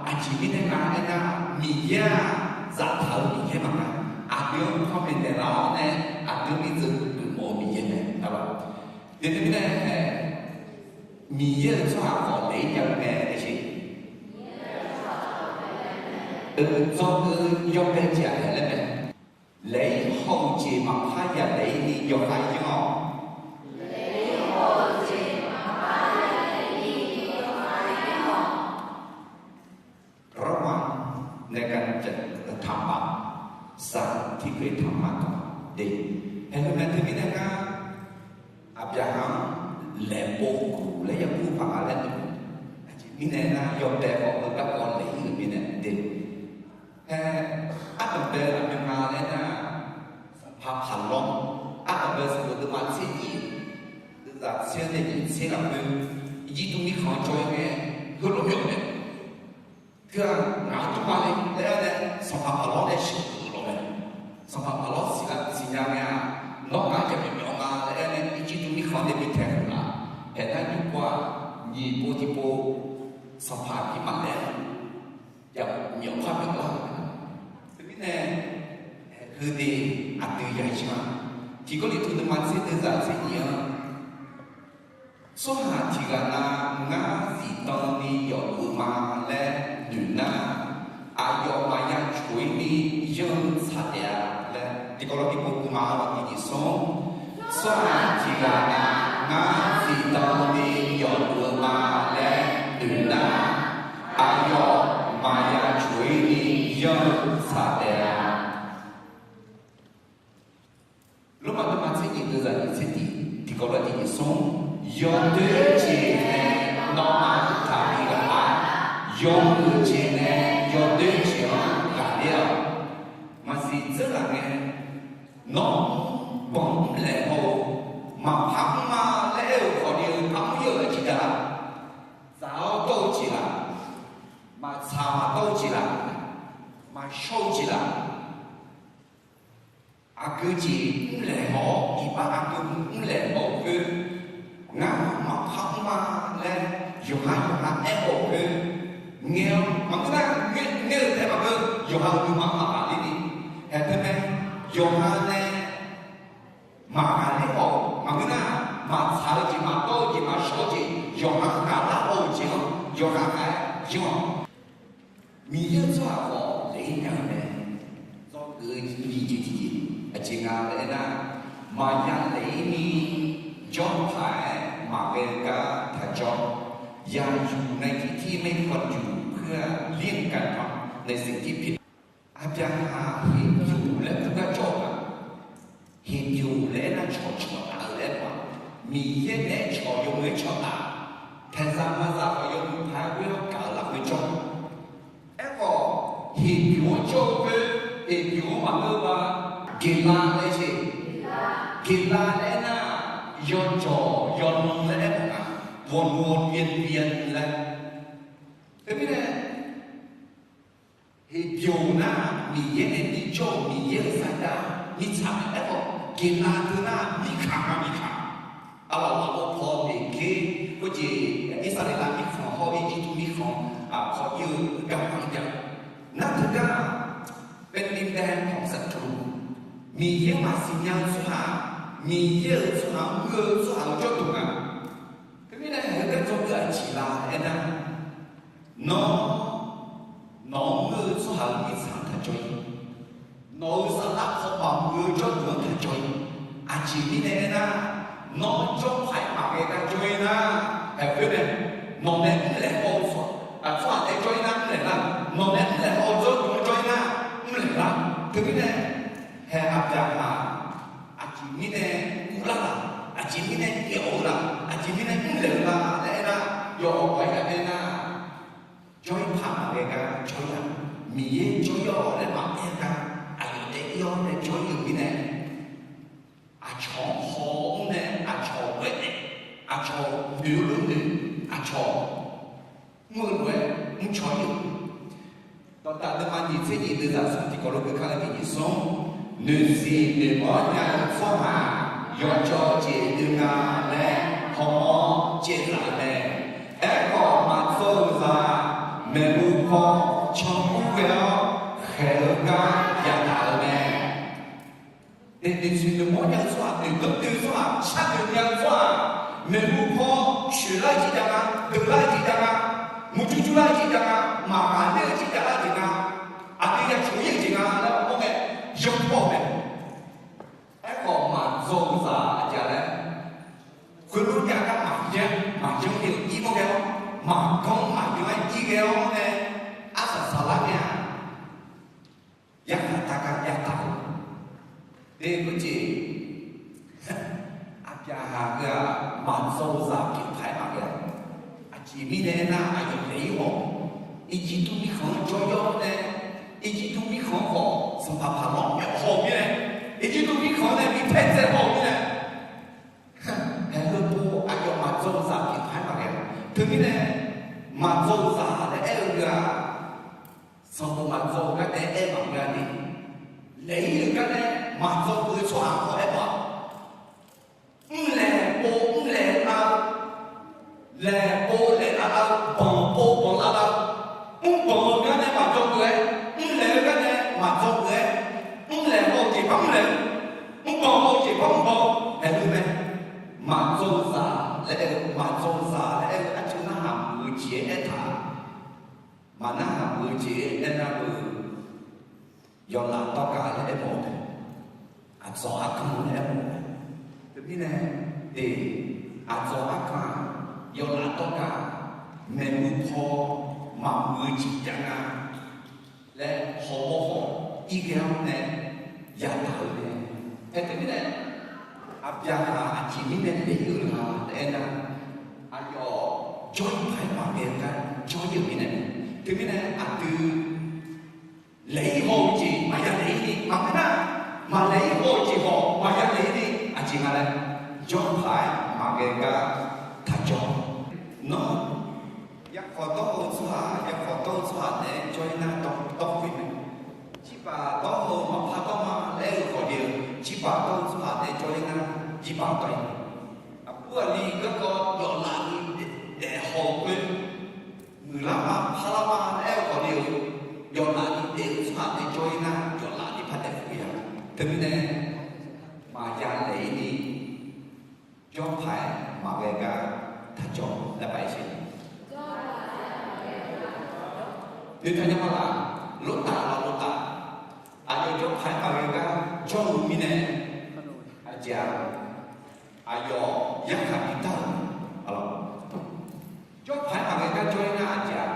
Aqjeq mirnae nga aernar, Miqyaer-aq, zaftaq-eu Miqyaer maqnga. Aqdui-anr panmaeq naeqlaf-awr nae, aqdui-anr bi dzeugeuf mawf-eu Miqyaer mae. Aqlawq, teumirnae, Miqyaer-euq tsawrhaq khawf laeq-ir nya-eu mae laer jeq. Euq dzawgeuf-eu yawbae jeq-aq taef laer mae. Laeq-ir haw-euq jeq maqpar ya laeq-ir ni yawkhav yanr-awq. Rawrma nae ga taqmaf, sar tiqkhoeq taqmaf taq de. Haeq heu mae teumirnae ngar, Aqbyaqhaq-anr laeqpov guq laer yakur paq-a laer noeq. Aqjeq mirnae nar, yawbae khawf heu garkawv laeq-ir-euq mirnae de. Hae, ardanqbae aqmyan nga laer nar, sanqpaq Paqlawr, ardanqbae sanqbof deuvma tser nyiq, deuvzaq tser-anr nae nyiq tser lafkhoer, Irjirtuv mirkhanq-anr jawr-ir ngae, heulof myawf mae. Teu-aq, ngaq-anr tmr ma le laer aer nae, sanqpaq Paqlawr nae sheuqluf-eu lawq mae. Sanqpaq Paqlawr siqnya ngae-aq, nawr ngaq-anr jaqmyawf myawf ma laer aer nae, Irjirtuv mirkhanq-anr nae bi taeq-euq laf. Haeq nar nymr pov-aq, nyiq pov tiqpov, sanqpaq aqdir maqlaer-a. Jaqmyawf par myawf lar-euq mae. Teumirnae, Heudeuq aqdui ya yanr-a. Tiqkawv lef teu deuvma tser deuvzaq tser nyiq-anr, tsawrhaq tiq ghaq nav ngar zifdan ni yawf uv ma laer noeq nar, aqyawf maqya coq-ir ni yanr-eu tsaq taef-a laer tiqkawv lawr ni bof uv ma-awr tiqjeq smr. Tsawrhaq tiq ghaq nav ngar zifdan ni yawf uv ma laer noeq nar, aqyawf maqya coq-ir ni yanr-eu tsaq taef-a. Lormav deuvma tser nyiq deuvzaq nyiq tser tiq tiqkawv lawr tiqjeq smr. Yawdoer jeq nae nawmaf taqbi ghaq-a. Yawmuiq jeq nae yawdoer jeq-anr ghaqler-awq. Maqsiq dzeur ghaq ngae, nawr banq mrlaeq haw-eu, maqpar mr-a laer aer-eu khawf ni-eu par mr-ir-euq aqjeq ghaq laf, dzaq-awr dawr-eu jeq laf, maqtsaq maqdawr-eu jeq laf, maqshawr-eu jeq laf, aqgeu jeq mrlaeq haw-awr iqbax aqgeu mrlaeq haw-eu khoer, ngar maqpar mr-a laer yawqha yawqha aer haw-eu khoer, ngae-awr maqngeur nar, ngae-eu taef maqngeur, yawqha-euq nuima maqghaqler ni, haeq teu mae, yawqha nae maqghaqler haw-eu maqngeur nar, maqtsaq-eu jeq maqdawr-eu jeq maqshawr-eu jeq yawqha ghaqlar haw-euq jeq-anr yawqha ghaq-aer janr-awq. Miqyaer-euq tsawrhaq khawf laeq-ir nya-eu mae. Dzawgeuf-eu nyiq jeq tiqjeq aqjeq nga laer aernar, maqya laeq-ir ni jawr paq-aer maqghae-eu gar taqjawr. Yaq yuq nae tiqtir maer kawv yuq khoer-aq, lir-euq gar taq nae siqtir pyeuf. Aqbyaqhaq heqbyoq laer kur gar jawr-eu ma. Heqbyoq laer aernar, cawqcawq taf-eu laer aer-eu ma. Miqyaer nae cawq yawmuiq-aer cawq taf, taeqzaq maqzaq khawf yawmuiq paq-aer ghoer-awr gaq-eu lafkhoer jawr. Aerkhawf, heqbyoq-anr jawr-eu khoer, heqbyoq-anr maqngeur-eu ba. Geqlav laer jeq, geqlav laer aernar, yawjawq yawnan laer aer-eu ma. วนวนเวียนเวียน laer. Teumirnae, heqbyoq nar, Miqyaer nae bijawr-euq Miqyaer-euq saqdaq mirtsaq mae. Aerkhawf, geqlav teu nar, mirkhanq-a mirkhanq. Arlawq lafov paw naeq ker khoerjeq, Irsaqleqlav mirkhanq hawr-eu Irjirtuv mirkhanq paw ir-eu garma jav. Nar teugar, แผ่นดินแดนของศัตรู Miqyaer maqsiq nya-eu tsawrhaq, Miqyaer-euq tsawrhaq-anr muir-eu tsawrhaq-euq jawrduq nga. Teumirnae haeq-eu gar dzawgeuf aqjeq la aernar, nawr, nawq-anr muir-eu tsawrhaq-euq mirtsaq-anr taqjawr-ir. Nawq-euq saflar paw maqmuiq-eu jawrduq-anr taqjawr-ir. Aqjeq mirnae aernar, nawr jawr paq-aer maqghae gar jawr-ir nar, haeq khoer mae. Nawq nae mrlaeq haw-eu tsawrhaq, tsawrhaq nae jawr-ir nar mrlaeq lar. Nawq nae mrlaeq haw-eu jawrduq-anr jawr-ir nar mrlaeq lar. Teumirnae, haeq Aqbyaqhaq aqjeq mirnae uvlar-aq, aqjeq mirnae yaeq-awr-eu la, aqjeq mirnae mrlaeq-eu la laer aernar, yawqha-aer ya aernar, jawr-ir paq maqghae gar jawr-ir-aq, Miqyaer jawr-ir-awq laer maqaer gar, aqyawf taef-ir-awr nae jawr-ir-euq mirnae, aqcawq-anr haw-awr mr nae aqcawq ghoer nae, aqcawq noeq-eu lof noeq, aqcawq mr-eu lof-aer mrcaw-ir-euq. Dawqdaq deuvma nyiq tser nyiq deuvzaq smr tiqkawv lof keuv kar-eu tiqjeq smr. Noeqsiq noeqmawr nya-eu tsawrhaq yawjawf jeq dui nga laer hawmawr caevzaq-eu mae. Aerkhawf maqdzawr-eu zaq maeqhu paw canmr ghae-awr khaeq-eu gar yadaq-eu mae. Noeqsiq noeqmawr nya-eu tsawrhaq, noeqdanr dui-eu tsawrhaq, sharnoeq nya-eu tsawrhaq, maeqhu paw coeqlar-eu jeq jav nga, deuqlar-eu jeq jav nga, murjur jurlar-eu jeq jav nga, maqghaqler-eu jeq javlar-eu jeq nga, aqdui ya coq-ir-eu jeq nga laer mawr ngae, yanr paw mae. Aerkhawf maqdzawr-eu zaq aqjeq laer, khoerlof jav gar maqyanr, maqyanr ni-eu ir mawr ghae-awr, maqganr maqyanr-aer ir ghae-awr nae, arsaq saqlar nya-a. Yarkhaq taq gar yataq-eu. Te khoerjeq, Aqbyaqhaq heu-aq maqdzawr-eu zaq pyeuf paq-aer maqghae-a. Aqjeq mirnae aernar, aqyawf naeq-ir haw, Irjirtuv mirkhanq-anr jawr yawr nae, Irjirtuv mirkhanq-anr khawf sanqpaq paq lawr myawf haw-eu mirnae, Irjirtuv mirkhanq-anr nae bi paer dzae haw-eu mirnae, haeq heu pov aqyawf maqdzawr-eu zaq pyeuf paq-aer maqghae-a. Teumirnae, maqdzawr-eu zaq laer aer-eu heu-aq, sanqbof maqdzawr-eu gar nae aer maqngeur-a ni. Laeq-ir-euq gar nae maqdzawr-eu tsawrhaq khawf aer-awq. Mrlaeq pov mrlaeq lar-eu, laeq pov laeq lar lar-eu, banq pov banq lar lar-eu, mrbanq-eu gar nae maqdzawr-eu-aer, mrlaeq-eu gar nae maqdzawr-eu-aer, mrlaeq haw-eu jeq aertaq, maqnarhaq muiq-eu jeq aernar-eu, yawlaf dawrgaq laer aermawf-eu mae. Aqdzawq arkanq laer aermawf-eu mae. Teumirnae, aqdzawq arkanq, yawlaf dawrgaq, maeqmuiq paw, maqmuiq-eu jeq jav nga laer hawmawr haw-ir ghae-awr nae yadaq-eu mae. Aer teumirnae, aqbyaqhaq aqjeq mirnae daef-ir-eu la laer aernar, aqyawf jawr-ir paq-aer maqghae-eu gar jawr-ir-euq mirnae, teumirnae aqdui laeq-ir haw-eu jeq maqya laeq-ir ni, maqngeur nar, maqlaeq-ir haw-eu jeq khawf maqya laeq-ir ni, aqjeq nga laer, jawr paq-aer maqghae gar taq jawr. Nawr, yarkhawf dawr-eu tsawrhaq, yarkhawf dawr-eu tsawrhaq naeq-aer jawr-ir nar dawr, dawr khoer mae. Jirbaq dawr-eu maqpar dawr ma laer aer-eu khawf ni-eu, jirbaq dawr-eu tsawrhaq naeq-aer jawr-ir nar, jirbaq dawr-ir mae. Aqbur aqli garkawv yawflaf ni daef haw-eu khoer, muiqlar ma parlar ma laer aer-eu khawf ni-eu, yawflaf ni daef-eu tsawrhaq naeq-aer jawr-ir nar, yawflaf ni par daef khoer ya. Teumirnae, maqya laeq-ir ni, jawr paq-aer maqghae gar taq jawr laer paq-aer sher. Noeqtaq nya ma laf, lortaf laf lortaf, aqyawf jawr paq-aer maqghae gar jawr-eu mirnae, aqjeq-aq, aqyawf yarkhaq bidar-euq, jawr paq-aer maqghae gar jawr-ir nar aqjeq-aq,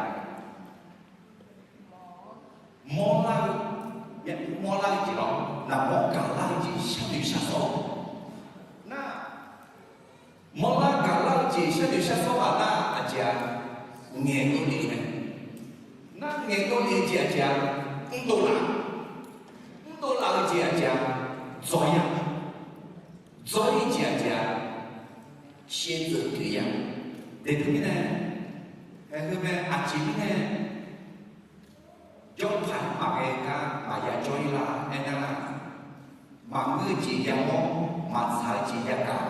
mawrlar-eu, mawrlar-eu jeq lawr, naqmawr gaqlar-eu jeq sharnoeq sharsawr-eu nar, mawrlar gaqlar-eu jeq sharnoeq sharsawr-aq nar aqjeq-aq, ngaeqdov lef-eu mae. Nar ngaeqdov lef-eu jeq aqjeq-aq, mrdov laf, mrdov laf-eu jeq aqjeq-aq, dzaw-ir-a, dzaw-ir jeq aqjeq-aq, shaevdzeuf pyeuf-ir-a. Daeqteu mirnae, haeqheu mae aqjeq mirnae, jawr paq-aer maqghae gar maqya jawr-ir lar aernar, maqngeur-eu jeq yamawr, maqtsaq-eu jeq yagaq.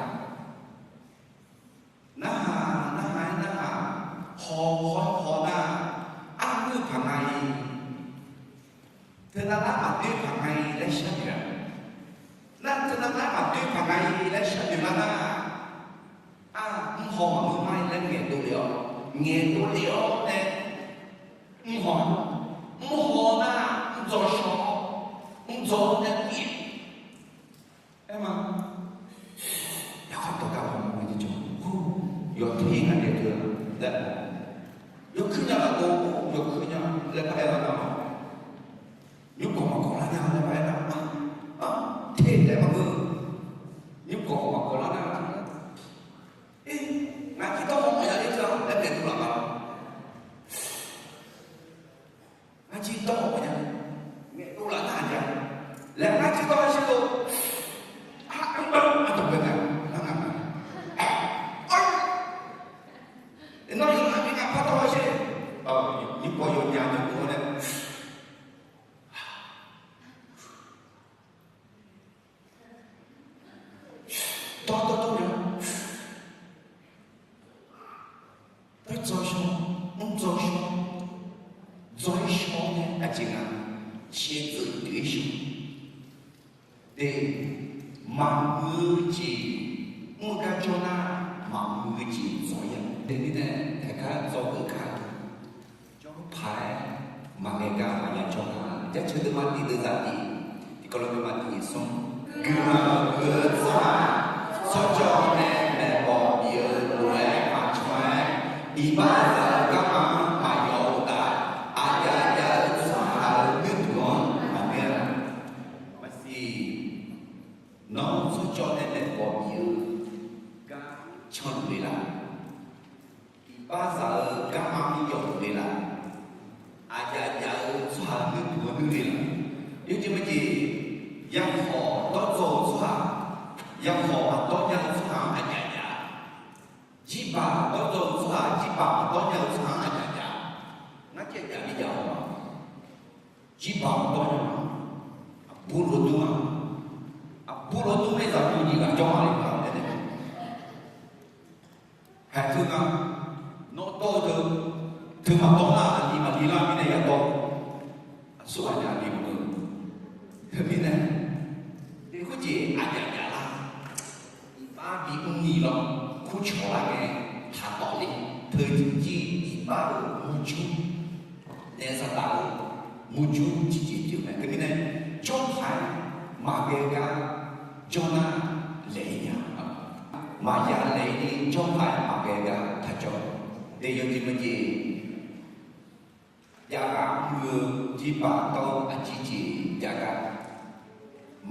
Narhaq narhaq-aer narhaq, haw haw-aer haw nar, arneur paq nga-ir. Teunav nar maqdoer paq nga-ir laer sharnoeq-a. Nar teunav nar maqdoer paq nga-ir laer sharnoeq lar nar, ar, mrhaw maqngeur ma-ir laer ngaeqdov lef-awr, ngaeqdov lef-awr nae, mrhaw, mrhaw nar mrdzaw shaw, mrdzaw nae mr-ir. Aer ma, yawkhav dawq gar maqmawr-a jeq jawr, yawteq-ir nga nae deuq-a laer, yawkuir nya laf-eu, yawkuir nya laer par aer lar nar, nymrkawv maqkawv lar nya laer par aer nar, teq laer maqngeur, nymrkawv maqkawv lar nar, e, ngaq jir dawr haw mawf ya ler teu-a laer naeq dov laf ma. Ngar jir dawr haw mawf ya, ngaeqdov laf nar aqjeq-a laer ngar jir dawr-aer shir dov, arbar ardawq bae nga, nar nga nga, nawr yawqha mirnae par dawr-aer shir, nymrkawv yawnya nymrkawv-awr nae dawr dawr dawr nya, dawr dzaw shaw, mr dzaw shaw, dzaw-ir shaw-awr nae aqjeq nga, shaevdzeuf pyeuf-ir shaw. Te, maqmuiq-eu jeq mr-eu gar jawr nar, maqmuiq-eu jeq dzaw-ir-a. Teumirnae, haeq gar dzaw-eu gar, jawr paq-aer maqghae gar maqya jawr nar, jaceuq deuvma tiq deuq zaq tiq, tiqkawv lof deuvma tiq smr, guiqlanq huiq-eu tsawrhaq-aq, tsawrjawv nae maeqbawq bif-eu lof-aer maqcan-aer, iqbax zaq-eu garma-anr maqyawf-eu uqtaf, aqjav jav-eu tsawrhaq-euq nuirduq-anr maqngeur-a. Maqsiq, nawr tsawrjawv nae maeqbawq bif-eu gar canluf le laf? Iqbax zaq-eu garma-anr yawf le laf? Aqjav jav-eu tsawrhaq-euq nuirduq-anr nuir le laf? Yawjeq majeq, yakhawf dawrdzaw-eu tsawrhaq, yakhawf maqdawr nya-eu tsawrhaq-anr aqjav jav, jirbaq dawrdzaw-eu tsawrhaq, jirbaq maqdawr nya-eu tsawrhaq-anr aqjav jav, ngar caev jav bi jav-awq ma. Jirbaq maqdawr nya-a, aqbur lof dur-a, aqbur lof dur nae zaqyo nyiq ghaq jawr ma le-a laer nae, haeq teu nga, nawr dawr-eu teu, teu maqdawr nar aqli maqli lar mirnae ya dawr, aqsurghaq nae aqli maqngeur. Teumirnae, khoerjeq aqjav jav lar, iqbax bimr ni lawr, kurcawq lar ngae taqtawf le. teujeq jir iqbax-euq murjur, naef saqdaq-eu murjur tiqjeq pyeuf mae. Teumirnae, jawrpaq-aer maqghae gar jawr nar laeq-ir nya. Maqya laeq-ir ni jawrpaq-aer maqghae gar taqjawr. Daef yawjeq maqjeq, jav ghaq mr-eu jirbaq dawr-eu aqjeq jeq jav gar,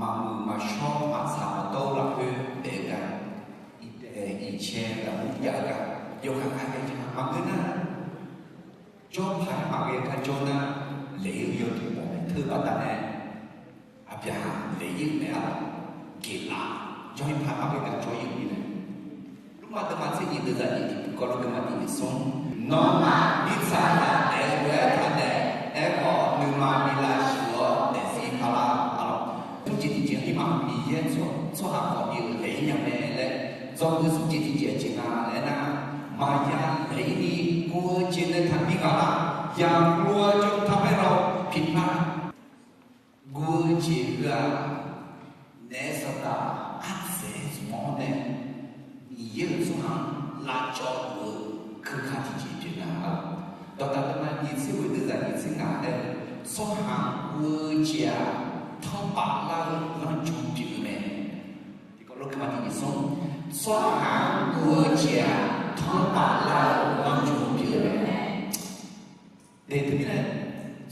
maqmuiq maqshawr maqtsaq maqdawr-eu lafkhoer daef-eu gar, iqdaeq iqcae lafkhoer jav-eu gar, yawkhav khav ghae jav maqngeur nar, jawrpaq-aer maqghae gar jawr nar, laeq-ir-eu yawduq mawf mae. Teubaqda nae Aqbyaqhaq laeq-ir-euq mae-a. Geqlaf jawr-ir paq maqghae gar jawr-ir-euq mirnae, Lormav deuvma tser nyiq deuvzaq nyiq tiqpov kawv lof deuvma tiq nyiq smr, nawmaf mirtsaq ghaq daef-eu lof-aer taqdaef, aerkhawf nuima bi lavshuif-awr daefzir paq lar-awq. Smrjeq tiqjeq-anr irmaf Miqyaer tsawrhaq khawf bi-euq laeq-ir nya mae laer, dzawgeuf smrjeq tiqjeq aqjeq nga laer aernar, maqya laeq-ir ni guv-eu jeq nae taqbi ghaq lar, อย่ากลัวจนทำให้เราผิดพลาด. Guv-eu jeq heu-aq, naef saqdaq ardzaeq-aer zmq-awr nae, Miqyaer-euq tsawrhaq-anr lavcawv luf-eu keuka tiqjeq pyeuf nar-aq, dawqdaq deuvma nyiq tser ghoeq deuvzaq nyiq tser ngaq laer, tsawrhaq-anr guv-eu jeq-aq, tanrpaf lar-eu lanrju pyeuf-eu mae. Tiqkawv lof deuvma tiq nyiq smr, tsawrhaq-anr guv-eu jeq-aq, tanrpaf lar-eu lanrju pyeuf-eu mae. Daef teumirnae,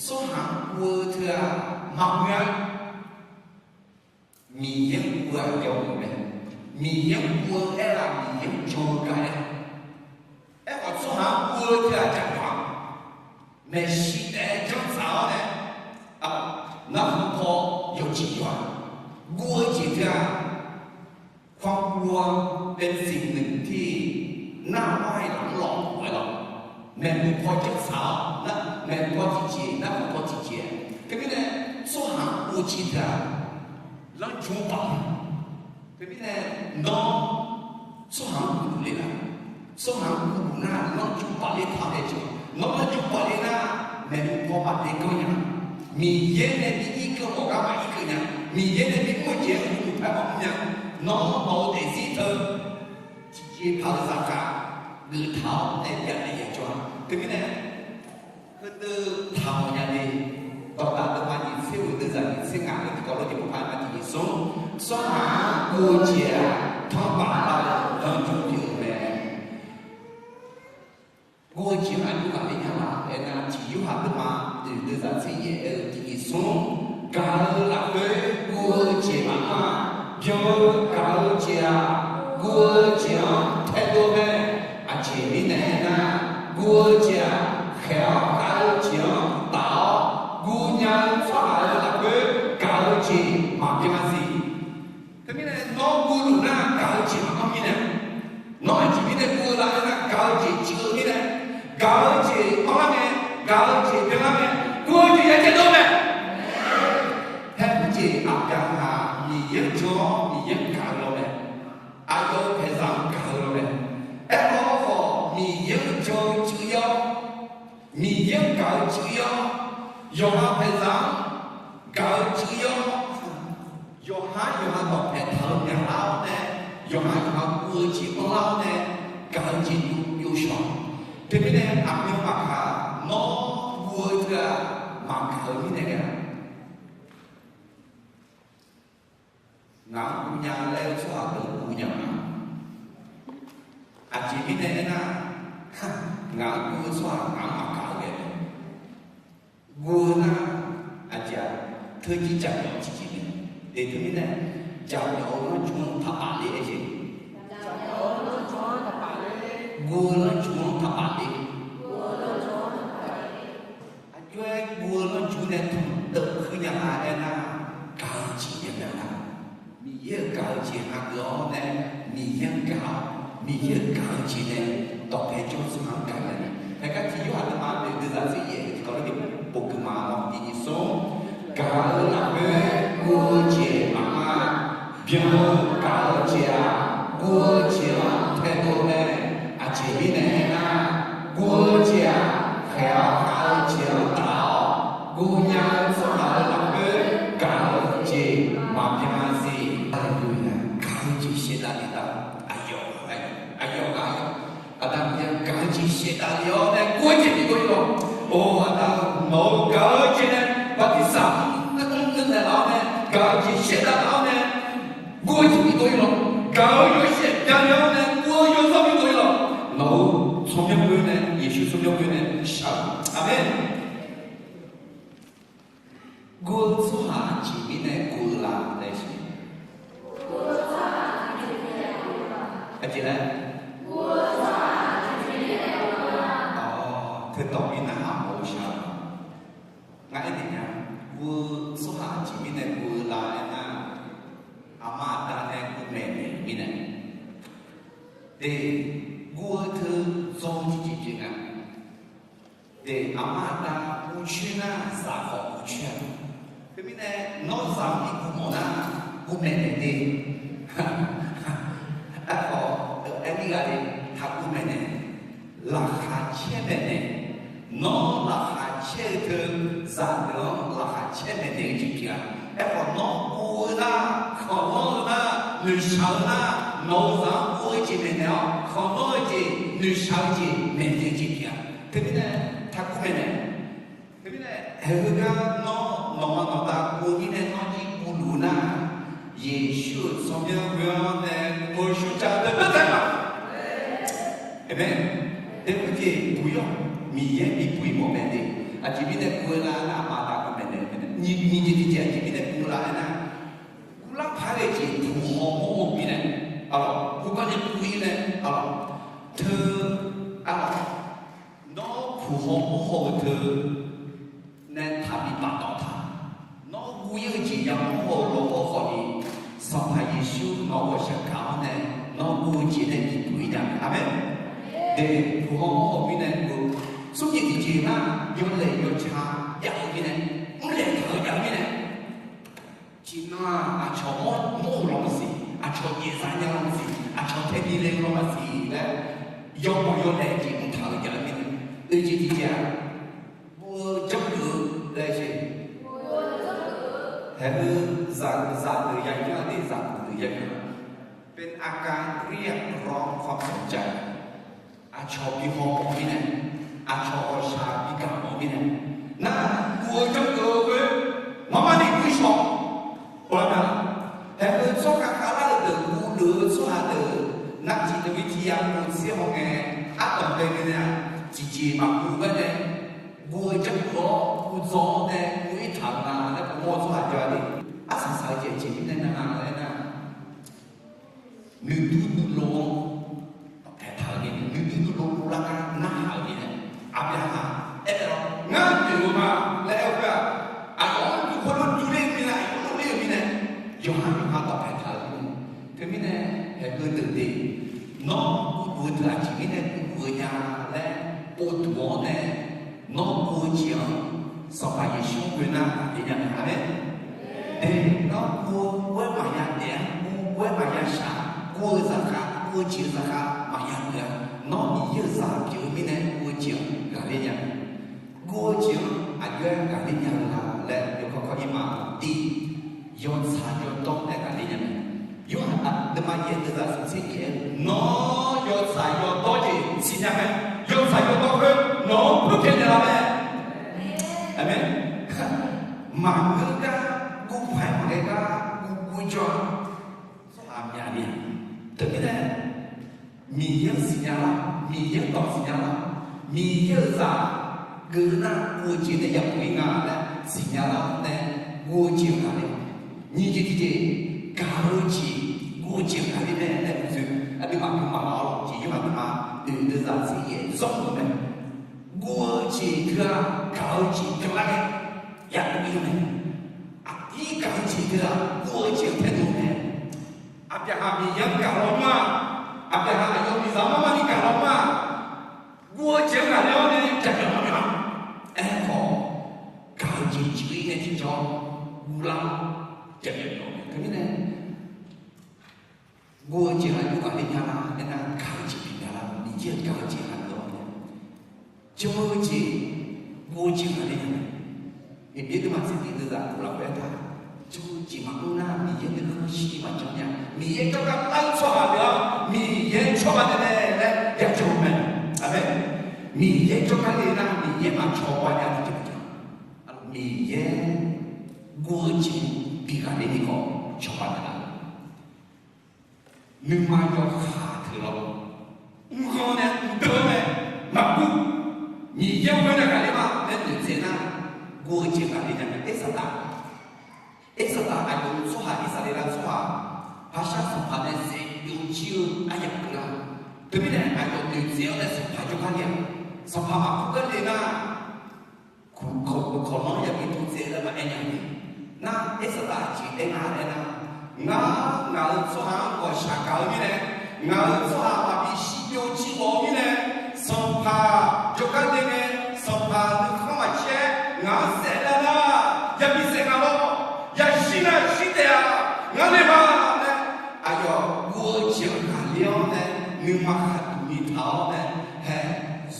tsawrhaq-anr guv-eu teu-aq, maqmuiq-a. Miqyaer-anr guv-eu aqyawf-euq mae. Miqyaer-anr guv-eu aer-aq, Miqyaer-anr jan-eu gar aer. Aerkhawf, tsawrhaq-anr guv-eu teu-aq, jaqmyawf-a. Maeqshi taef-aer janrtsaq-awr nae, narhaq paw yawqjeq yawq-aq, guv-eu jeq teu-aq, ความกลัวเป็นสิ่งหนึ่งที่น่าไหว้หลังหลอก aerlawq. Maeqhu paw janrtsaq-awr, maeqhu paw tiqjeq, narhaq paw tiqjeq. Teumirnae, tsawrhaq-anr guv-eu jeq teu-aq, lanrju-anr baf-a. Teumirnae, nawr tsawrhaq-anr guv luf le laf. Tsawrhaq-anr guv luf nar, lanrju baf le taq-awr nae jeq. Nawr lanrju baf le nar, maeqhu paw baf le ganr nya. Miqyaer nae bi irkeuv mawf gar maqirkeuv nya. Miqyaer nae bi mr-eu jeq-anr guv luf paer maqmr nya. Nawr nawq-eu daefzir teu tiqjeq paq-eu zaqkhav geufdaq-awr nae byav naeq ya jawr-a. Teumirnae, heudeuq taqmawf nya le. Dawqdaq deuvma nyiq tser ghoeq deuvzaq nyiq tser ngaq-eu tiqkawv lof tiqpov paq-aer ma tiq nyiq smr, tsawrhaq-anr guv-eu jeq-aq, tanrpaf lar-eu lanrju pyeuf-eu mae. Guv-eu jeq-anr aqjox ghaqler nya la aernar, tiq Yorhaq deuvma oeq deuvzaq tser yaef-eu tiq nyiq smr, gaq-eu lafkhoer guv-eu jeq maqanr-a. Byan-eu gaq-eu jeq-aq, guv-eu jeq-anr taedov mae. Aqjeq mirnae aernar, guv-eu jeq-aq, khaeq-awr gaq-eu jeq-anr taf-awr, guv nya-eu tsawrhaq-euq lafkhoer gaq-eu jeq maqbyan siq. Teumirnae nawr guv luf nar gaq-eu jeq maqanr mirnae, nawr aqjeq mirnae guv-eu la aernar, gaq-eu jeq cuiv-eu mirnae, gaq-eu jeq anrlar ngae, gaq-eu jeq byanlar ngae, guv-eu jeq ya caevdov mae. Haer-eu jeq Aqbyaqhaq Miqyaer-anr jan-awr Miqyaer-anr gaq-eu law mae. Aqyawf-euq paeqzaq-anr gaq-eu law mae. Aerkhawf, Miqyaer-anr jan-eu cuiv-awr, Miqyaer-anr gaq-eu cuiv-awr, yawqha paeqzaq-anr gaq-eu cuiv-awr, yawqhar yawqha dawqpae taq-eu myaqlar-awr nae, yawqhar yawqha guv-eu jeq anrlar-awr nae, gaq-eu jeq yov shawq. Teumirnae aqmyan maqkaq, nawr guv-eu teu-aq, maqgaq-eu mirnae ghae-a. Ngaq-anr guv nya laer-eu tsawrhaq deuq guv nya ma. Aqjeq mirnae aernar, ngaq-anr guv-eu tsawrhaq ngaq-anr maqgaq-eu ghae-a. Guv-eu nar, aqjeq-aq, teujir jaqmyawf tiqjeq mae. Eq, teumirnae, jaqmyawf-eu lanrju-anr taqpaf le-aer jeq. Guv-eu lanrju-anr taqpaf le. Aqjox-aer guv-eu lanrju nae tmq deuv kuir nya nga aernar, gaq-eu jeq ya nar, Miqyaer-euq gaq-eu jeq hageuf-awr nae, Miqyaer-anr gaq-awr, Miqyaer-euq gaq-eu jeq nae dawqpae jawr-eu tsawrhaq-anr gaq nya ni. Haegar tiq Yorhaq deuvma oeq deuvzaq tser yaef-eu tiqkawv lof tiqpov geuf ma lawr, tiq nyiq smr, gaq-eu lafkhoer guv-eu jeq maqanr-a. Byan-eu gaq-eu jeq-aq, guv-eu jeq-anr taedov mae. Aqjeq mirnae aernar, guv-eu jeq-aq, khaeq-awr gaq-eu jeq-anr taf-awr, guv nya-eu tsawrhaq-euq lafkhoer gaq-eu jeq maqbyan siq. Haleluya, gaq-eu jeq shaevdav le tav. Aqyawf, aqyawf, aqyawf, Aqda Miqyaer-anr gaq-eu jeq Aqjeq shaevdav taf-awr nae guv-eu jeq bidov-ir lawq. Gaq-eu yawshaef byav le-awr nae guv-eu yawzawr bidov-ir lawq. Nawq-euq tsawrmyanr ghoe nae, Yeqsur tsawrmyanr ghoe nae shaq-eu. Aqmeq. Guv-eu tsawrhaq aqjeq mirnae guv-eu la laer siq. Aqjeq laer. Teu dawq mirnae aqmawr-eu shar-eu. Ngar aernaeq nya, guv-eu tsawrhaq aqjeq mirnae guv-eu la aernar, aqma aqda nae guv maeqnaeq-eu mirnae. De, guv-eu teu dzawr tiqjeq pyeuf nga. De, aqma aqda uvcoer nar zaq khawf uvcoer-a. Teumirnae nawr zaq-anr bi guv mawf nar, guv maeqnaeq de. Aerkhawf, aer-ir ghaq le, taqguv maeqnaeq, laqkhaq caer maeqnaeq. Nawr laqkhaq caer-eu teu, zaqdeuq-anr laqkhaq caer maeqnaeq-eu jeq pyeuf-a. Aerkhawf, nawr guv-eu nar, khanqlanr-eu nar, noeqshaq-eu nar, nawq-euq zaq-anr guv-eu jeq maeqnaeq-awr, khanqlanr-eu jeq, noeqshaq-eu jeq maeqnaeq-eu jeq pyeuf-a. Teumirnae taqguv maeqnaeq. Teumirnae haeqheu gar nawr nawqma nawqda guv-eu mirnae nawr jir guvluf-eu nar, Yeqsur-euq tsawrmyanr ghoe-awr nae guv-eu shawrjav deuq dawrtaeq ma. Aqmeq. Teumirnae buq-ir-awq, Miqyaer bi buq-ir mawf mae de. Aqjeq mirnae guv-eu la aernar, aqma aqda guv maeqnaeq-eu mirnae, nyiq jeq tiqjeq aqjeq mirnae guv-eu la aernar, guvlar paq-aer ghae jeq puq haw mawr haw-eu mirnae, arlawq, guvgar nae guv-ir nae, arlawq, teu, arlawq, nawr puq haw mawr haw-eu teu nae taqbi baqdawq taq. Nawr guv-ir-eu jeq yamawr haw-eu lawqhaw khawfni, Sanqpaq Yeqsur nawq-euq ghawqshaq gaq-awr nae, nawr guv-eu jeq nae bi buq-ir nya. Aqmeq. De, puq haw mawr haw-eu mirnae, smr jeq tiqjeq nar, yawlaeq yawca jav-eu mirnae, mrlaeq taq-eu jav-eu mirnae, tiqnan-aq aqcawq mawr-eu law maqsiq, aqcawq yaeqzaq nya law maqsiq, aqcawq tae bi le-eu law maqsiq laer, yawbanq yawlaeq jeq mrtaq-eu jav-eu mirnae, oeq jeq tiqjeq-aq, guv-eu janrgeuf-eu laer jeq. Haeqheu zaq, zaqdeuq yagaq-a de, zaqdeuq yagaq-a. เป็นอาการเรียกร้องความสนใจ. Aqcawq bi haw mawf-eu mirnae, aqcawq ghawqshaq bi gaq mawf-eu mirnae, nar, guv-eu janrgeuf-eu khoer, marmar ni guv shawq. Haeqheu tsawrhaq khavlar-eu deuq guvluf-eu tsawrhaq deuq, nar, tiqdeuq-ir tiqyav guv tser haw ngae, ardanq bae ngae nae-aq, tiqjeq maqguv gar nae, guv-eu janrgeuf-awr guv dzawr-awr nae guv-ir taq-eu nga laer, guv mawr-eu tsawrhaq jawr-a de. Arsaq saq-eu jeq aqjeq mirnae nar nga laer nar, nuidur nuilov-anr dawqpae taq-eu mirnae, nuidur nuilov uvlar gar narhaq-eu mirnae, Aqbyaqhaq aer-awr, ngar noeq-eu ma laer aer-eu khoer-aq, aqyawf-anr duq khoerlof durler-eu mirnae, aqyawf-anr ler-eu mirnae, yawqha yawqha dawqpae taq-eu mirnae. Teumirnae haeqheu deuq de, nawr guvluf-eu deuq aqjeq mirnae guvluf-eu nya laer povduq-awr nae, nawr guv-eu jeq-anr Sanqpaq Yeqsur-anr ghoe nar ghaqler nya mae. Aqmeq. De, nawr guv-eu ghoer maqya daef-a, guv-eu ghoer maqya shaq, guv-eu zaqkhav, guv-eu jeq-eu zaqkhav maqya geuf-a. Nawr Miqyaer-euq zaq pyeuf-eu mirnae guv-eu jeq-anr ghaqler nya mae. Guv-eu jeq-anr aqjox-aer ghaqler nya-eu la laer yawkawr kawr-ir ma. Tiq, yawtsaq yawdawr nae ghaqler nya mae. Yorhaq deuvma yaeq deuvzaq smqtser yaeq-aer, nawr yawtsaq yawdawr jeq siqnya mae. Yawtsaq yawdawr khoer nawq-anr puirpyaeq naeqlaf mae. Aqmeq. Maqngeur gar, guv paq-aer maqghae gar, guv guv jawr-a. Tsawrhaq myaq ni. Teumirnae Miqyaer-anr siqnya lar, Miqyaer-anr dawq siqnya lar, Miqyaer-euq zaq geuf nar guv-eu jeq nae yabuq-ir nga laer siqnya lar nae guv-eu jeq-anr ghaqler. Nyiq jeq tiqjeq, gaq-eu jeq, guv-eu jeq-anr ghaqler mae laer uqdzoe aqduimaf guiqlanq maqlawr jeq yawqha aqduimaf oeq deuvzaq tser yaeq zanr-eu mae. Guv-eu jeq teu-aq, gaq-eu jeq byanlar ngae yabuq-ir mae. Aqdir gaq-eu jeq teu-aq, guv-eu jeq-anr taedov mae. Aqbyaqhaq Miqyaer-anr gaq law ma. Aqbyaqhaq aqyawf miqzaq marmar ni gaq law ma. Guv-eu jeq-anr ghaqler-awr nae jaqmyawf mawf-a. Aerkhawf, gaq-eu jeq jir-ir nae tiqjawr guvlar jaqmyawf mawf-a. Teumirnae guv-eu jeq aqjox ghaqler nya la aernar, gaq-eu jeq bif nya la, Miqyaer-euq gaq-eu jeq ghaqler-awr nae, jan-eu jeq, guv-eu jeq ghaqler nya mae. Miqyaer nuima tser tiq deuvzaq guv lafkhoer aertaq, jan-eu jeq maqmr nar Miqyaer nuikhanr shir maqjan nya. Miqyaer jawrgar lar-eu tsawrhaq deuq-anr Miqyaer tsawrhaq deuq mae laer yajan-eu mae. Aqmeq. Miqyaer jawrgar le nar Miqyaer maqcawba nya tiqjeq maqjan. Miqyaer guv-eu jeq bi ghaqler ni khawf cawba naeqlaf-eu. Nuima yawkaq teuq lawr, mrghanr nae mqdeuv-awr nae maqguv, Miqyaer-anr khoer nae ghaqler ma laer noeqtsaev nar, guv-eu jeq ghaqler nya mae. Irsaqdaq, Irsaqdaq aqyawf-euq tsawrhaq, Irsaqleqlav tsawrhaq, paqshar sanqpaq nae saef byovjir-eu aryamq keuvlar. Teumirnae aqyawf noeqtsaev-awr nae sanqpaq jawrgar le-aq, sanqpaq maqkur gar le nar, kawq, kawq, kawqlanr yabi tov tsaev-eu laer maqaer nya ni. Nar, Irsaqdaq aqjeq aer nga laer nar, ngar, ngaq-euq tsawrhaq-anr ghawqshaq gaq-eu mirnae, ngaq-euq tsawrhaq maqbi shirbyov jir ghawf-eu mirnae, sanqpaq jawrgar le ngae, sanqpaq nuikhanr maqcaer ngaq-anr saef lar nar, yabi saef nga lawr. Yashir nar shir taef-a, ngar le ma laer, aqyawf guv-eu jeq-anr ghaqler-awr nae, nuima khaqduq ni taq-awr nae, hae,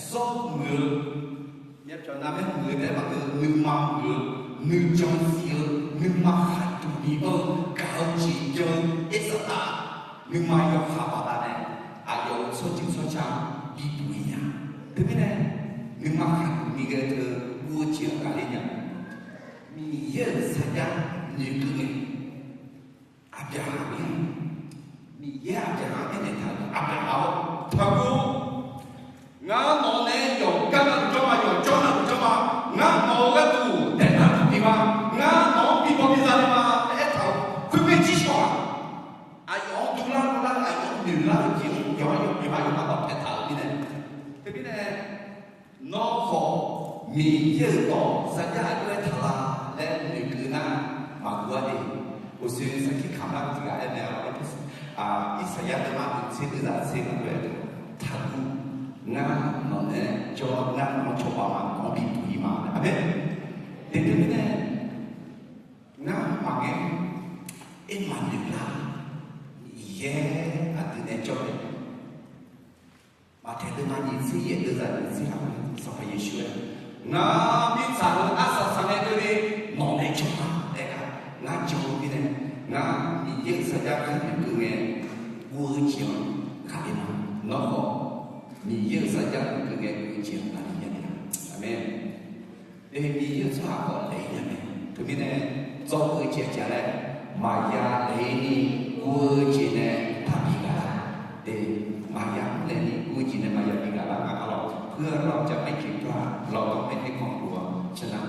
zawr muiq-eu Myavpyawq navmaer muiq-eu taef-aer maqngeur, nuima muiq-eu, nuijan siq-eu, nuima khaqduq ni anr-eu, gaq-eu jeq jan-eu Irsaqdaq, nuima yawkaq baqdanae, aqyawf-euq tsawrjeuq tsawrca bibuq-ir nya. Teumirnae, nuima khaqduq ni ghae-eu teu guv-eu jeq-anr ghaqler nya. Miqyaer-euq sarjax noeqkeuv ngae, Aqbyaqhaq-anr, Miqyaer Aqbyaqhaq-anr aernaeq taq-euq, Aqbyaqhaq-or, taqguv. Ngar nawq nae yawqgar navluf jawr ma, yawqjawr navluf jawr ma. Ngar nawq-eu gharduq daefnar tiqjeq ma. Ngar nawq-anr bi baw bi za le ma laer aertaq-euq khoermae jir shawq-aq. Aqyawf-anr dovlar dovlar-eu, aqyawf-anr noeqlar-eu jeq-anr yawqha yawqha yawqha yawqha bafpaeq taq-euq mirnae. Teumirnae, nawr khawf Miqyaer-euq dawq sarjax aqjox-aer taq la laer noeqkeuv nar, maqguv-a de. Uqshoe sarkir kamq lar tiq ghaq aer mae-a, Irsaqyar deuvma deuq tser deuvzaq tser nar lof-aer, taqguv. Ngar nawq nae jawr, ngar nawq-anr cawba ma, nawq-anr bibuq-ir ma. Aqmeq. Teumirnae, ngar maqngae, aer maqnoeq lar, Miqyaer aqdui nae jawr-eu Maqtaeq deuvma nyiq tser yaef deuvzaq nyiq tser ghaq-anr Sanqpaq Yeqsur-aer, ngar mirtsaq-euq arsaq saqngae keuvni nawq nae jan-a laer, ngar jan-eu mirnae, ngar Miqyaer-euq sarjax kharnoeq keuv ngae, guv-eu jeq-anr ghaqler ma. Nawr khawf Miqyaer-euq sarjax noeqkeuv ngae guv-eu jeq-anr ghaqler nya-a. Aqmeq. Miqyaer-euq tsawrhaq khawf laeq-ir nya mae. Teumirnae, dzawr-eu jeq jaq laer, maqya laeq-ir ni guv-eu jeq nae taqbi ghaq lar. Maqya laeq ni guv-eu jeq nae maqya bi ghaq lar nga arlawq. เพื่อเราจะไม่ผิดพลาด เราต้องไม่ให้ความกลัวชนะ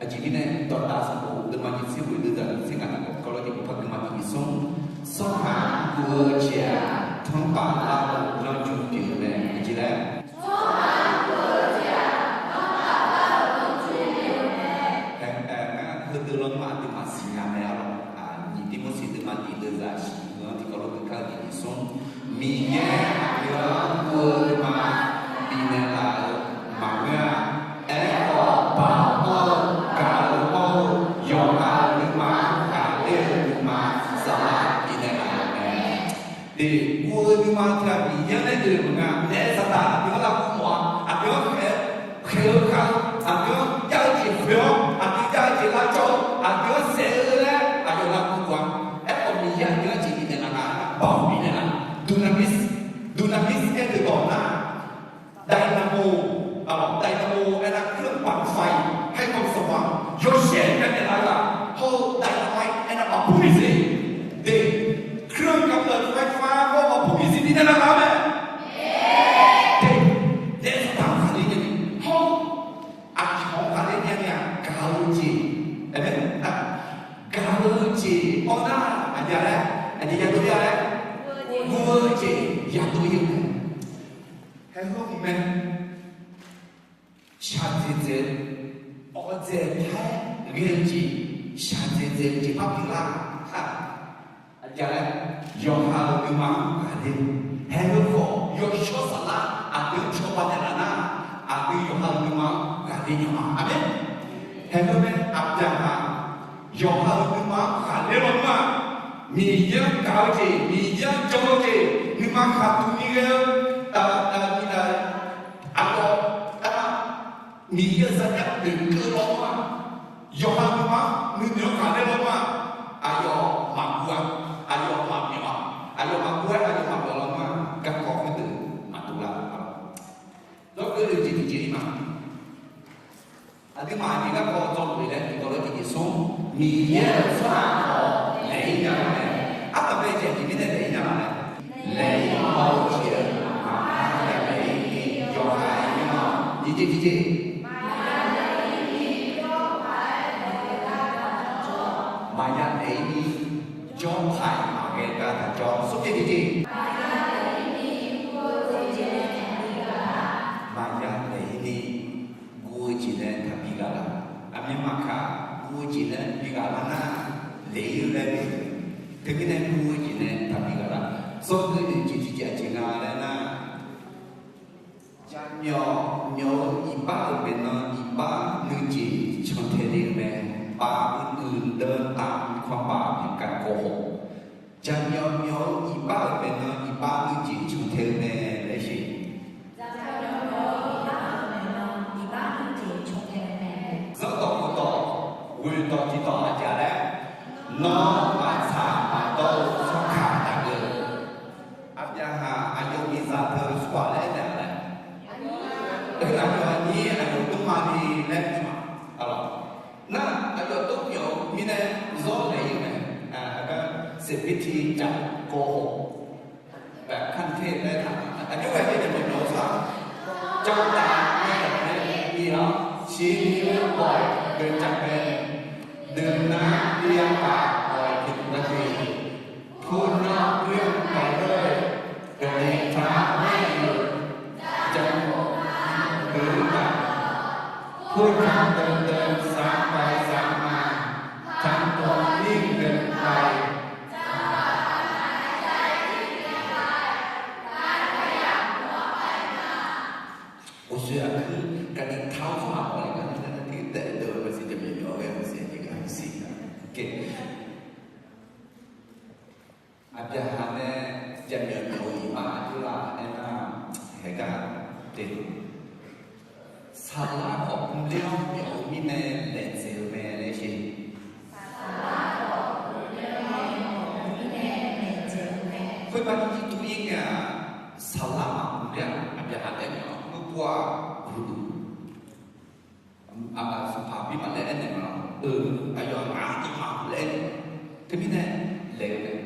Aqjeq mirnae, Dawqtaf sanqbof deuvma nyiq tser ghoeq deuvzaq nyiq tser ngaq tiqkawv kawv lawr jeq bawq par deuvma tiq nyiq smr, tsawrhaq-anr guv-eu jeq-aq, tanrpaf lar-eu lanrju pyeuf-eu mae. Aqjeq laer, Ngar heudeuq lanma aqduimaf siqnya mae arlawq. Nyiq Tirmorseq deuvma tiq deuvzaq shiq-anr tiqkawv lawr keuv kar-eu tiq nyiq smr, Miqyaer aqdui-anr guv-eu nuima bifnaeq laf-euq maqngeur-a. Aerkhawf, baoq hawr-eu, gaq-eu hawr-eu, yawqha-euq nuima-anr ghaqler-eu nuima saflar bifnaeq laf-euq mae. Guv-eu nuima teughaq Miqyaer-anr nae oe-euq maqngeur-a. Naef saqdaq aqdui-anr lavguv mawf-a. Aqdui-anr khaeq-eu khav-eu, aqdui-anr jar-eu jeq khoeq-awr, aqdui jar-eu jeq lavcawv-eu, aqdui-anr saef-eu laer aqyawf lavguv mawf-a. Aerkhawf, Miqyaer aqdui-anr jeq bifnaeq laf nga, baoq bifnaeq laf. Dunamis, dunamis aer-eu dawq nar, dynamo, dynamo aernar เครื่องปั่นไฟ ให้ความสว่าง yawshaef bifnaeq laf-eu ghaq, hawr-eu dynamite aernar ปะทุ maqsiq de, เครื่องกำเนิดไฟฟ้า hawr ปะทุ maqsiq bifnaeq laf-eu ghaq mae. Naef saqdaq-anr ghaqler nya ni, hawr-eu aqcawq-anr ghaqler nya ni-aq, gaq-eu jeq, gaq-eu jeq awr nar, aqjeq laer, aqjeq yadov-ir-a laer, guv-eu jeq yadov-ir-eu mae. Haeq heu hmq mae. Shaqdzaeq dzaeq-eu, awqdzaeq par-aer ghae-eu jeq, shaqdzaeq dzaeq-eu jeq par pyeuflar-a. Aqjeq laer, yawqha-euq nuima-anr ghaqler-eu, haeq heu khawf yawshawr saflar aqdui-anr cawba naeqlaf nar, aqdui yawqha-euq nuima-anr ghaqler nya ma. Aqmeq. Haeq heu mae, aqbyaqhaq yawqha-euq nuima-anr ghaqler lawnmr-aq, Miqyaer-anr gaq-eu jeq, Miqyaer-anr jan-eu jeq, nuima khaqduq ni ghae-eu, aqyawf, Miqyaer-euq sarjax noeqkeuv lawnmr-aq, yawqha nuima-anr nuinoeq-anr ghaqler lawnmr-aq, aqyawf maqguv-a, aqyawf maqbif-a, aqyawf maqguv-aer aqyawf maqbif lawnmr-aq, garkawv khoerdeuq maqdov lar-a. Dawrkeuv-eu jeq tiqjeq-ir ma. Aqduimaf aqjeq garkawv dzawgeuf laer tiqkawv lawr tiqjeq smr, Miqyaer tsawrhaq khawf laeq-ir nya-eu mae. Ardanqbae jeq aqjeq mirnae laeq-ir nya-a laer, laeq-ir haw-eu jeq-aq, maqya laeq-ir ni yawqha-ir nya-a. Nyiq jeq tiqjeq, maqya laeq-ir ni jawrpaq-aer maqghae gar taqjawr. Smr jeq tiqjeq, maqya laeq-ir ni guv-eu jeq nae taqbi ghaq laf. Aqmyanmar kaq guv-eu jeq nae bi ghaq lar nar, laeq-ir laer-eu. Teumirnae guv-eu jeq nae taqbi ghaq lar. Sawrkeuv jeq tiqjeq aqjeq nga laer nar, jaqmyawf myawf-eu iqbax-euq maeqnan iqbax nuijeq cantae le-eu mae. Baf uiqdeuq deuv tav kawvbaf myawqgar kawv haw. Jaqmyawf myawf-eu iqbax-euq maeqnan iqbax nuijeq cantae-eu mae laer sheq. Zanrdawq uqdawq, ghoeqdawq tiqdawq aqjeq laer, nawr maqtsaq maqdawr-eu tsawrkaq taqgeuf. Aqbyaqhaq aqyawf miqzaq teu tsawrhaq laer aernaeq-a laer, aqyawf aqnyir aqyawf dmrma ni laer mr-aq, nar aqyawf dmr myawf-eu mirnae zawr laeq-ir mae. Aqgar seqbirtiv caf kawv haw, bafkanr ter laer taq, aqjox ghae-eu nae myawf myawf-eu tsawrhaq, jawrtav nae-awq nae bi-awr ciqni-eu bawq-iq geucaf mae. Nuinar bi-a paf bawq-iq tiqdmq gar te, purnawr ghoer-anr bae-eu, gaqnaeq taq-awr nae-euq, jaqmyawf geuf-eu ghaq, purtanq deuv deuv sar pae sar ma, tanqdawq nir geuv pae Uqshoe aqkuir gaqnaeq taq-awr tsawrhaq khawf-iq gar nae tiqdaef deuv-eu maqsiq, jaqmyawf myawf-eu ghae maqsiq, aqjeq ghae maqsiq. Aqbyaqhaq nae jaqmyawf myawf-eu iqbax aqjox la aernar, haegar te, saqlar khawf mrler-awr myawf-eu mirnae laeq dzaeq-eu mae laer sheq. Khoerbar nyiq jir tuv-ir ngae-aq, saqlar maqmr ler-aq, Aqbyaqhaq taef-aer naeq-awr, mr pov-aq, huiq-eu, sanqpaq Birmaf laer aernaeq ma-awr, eu, aqyawf ngaq-anr dov ma laer aernaeq-awr, teumirnae laeq-eu mae.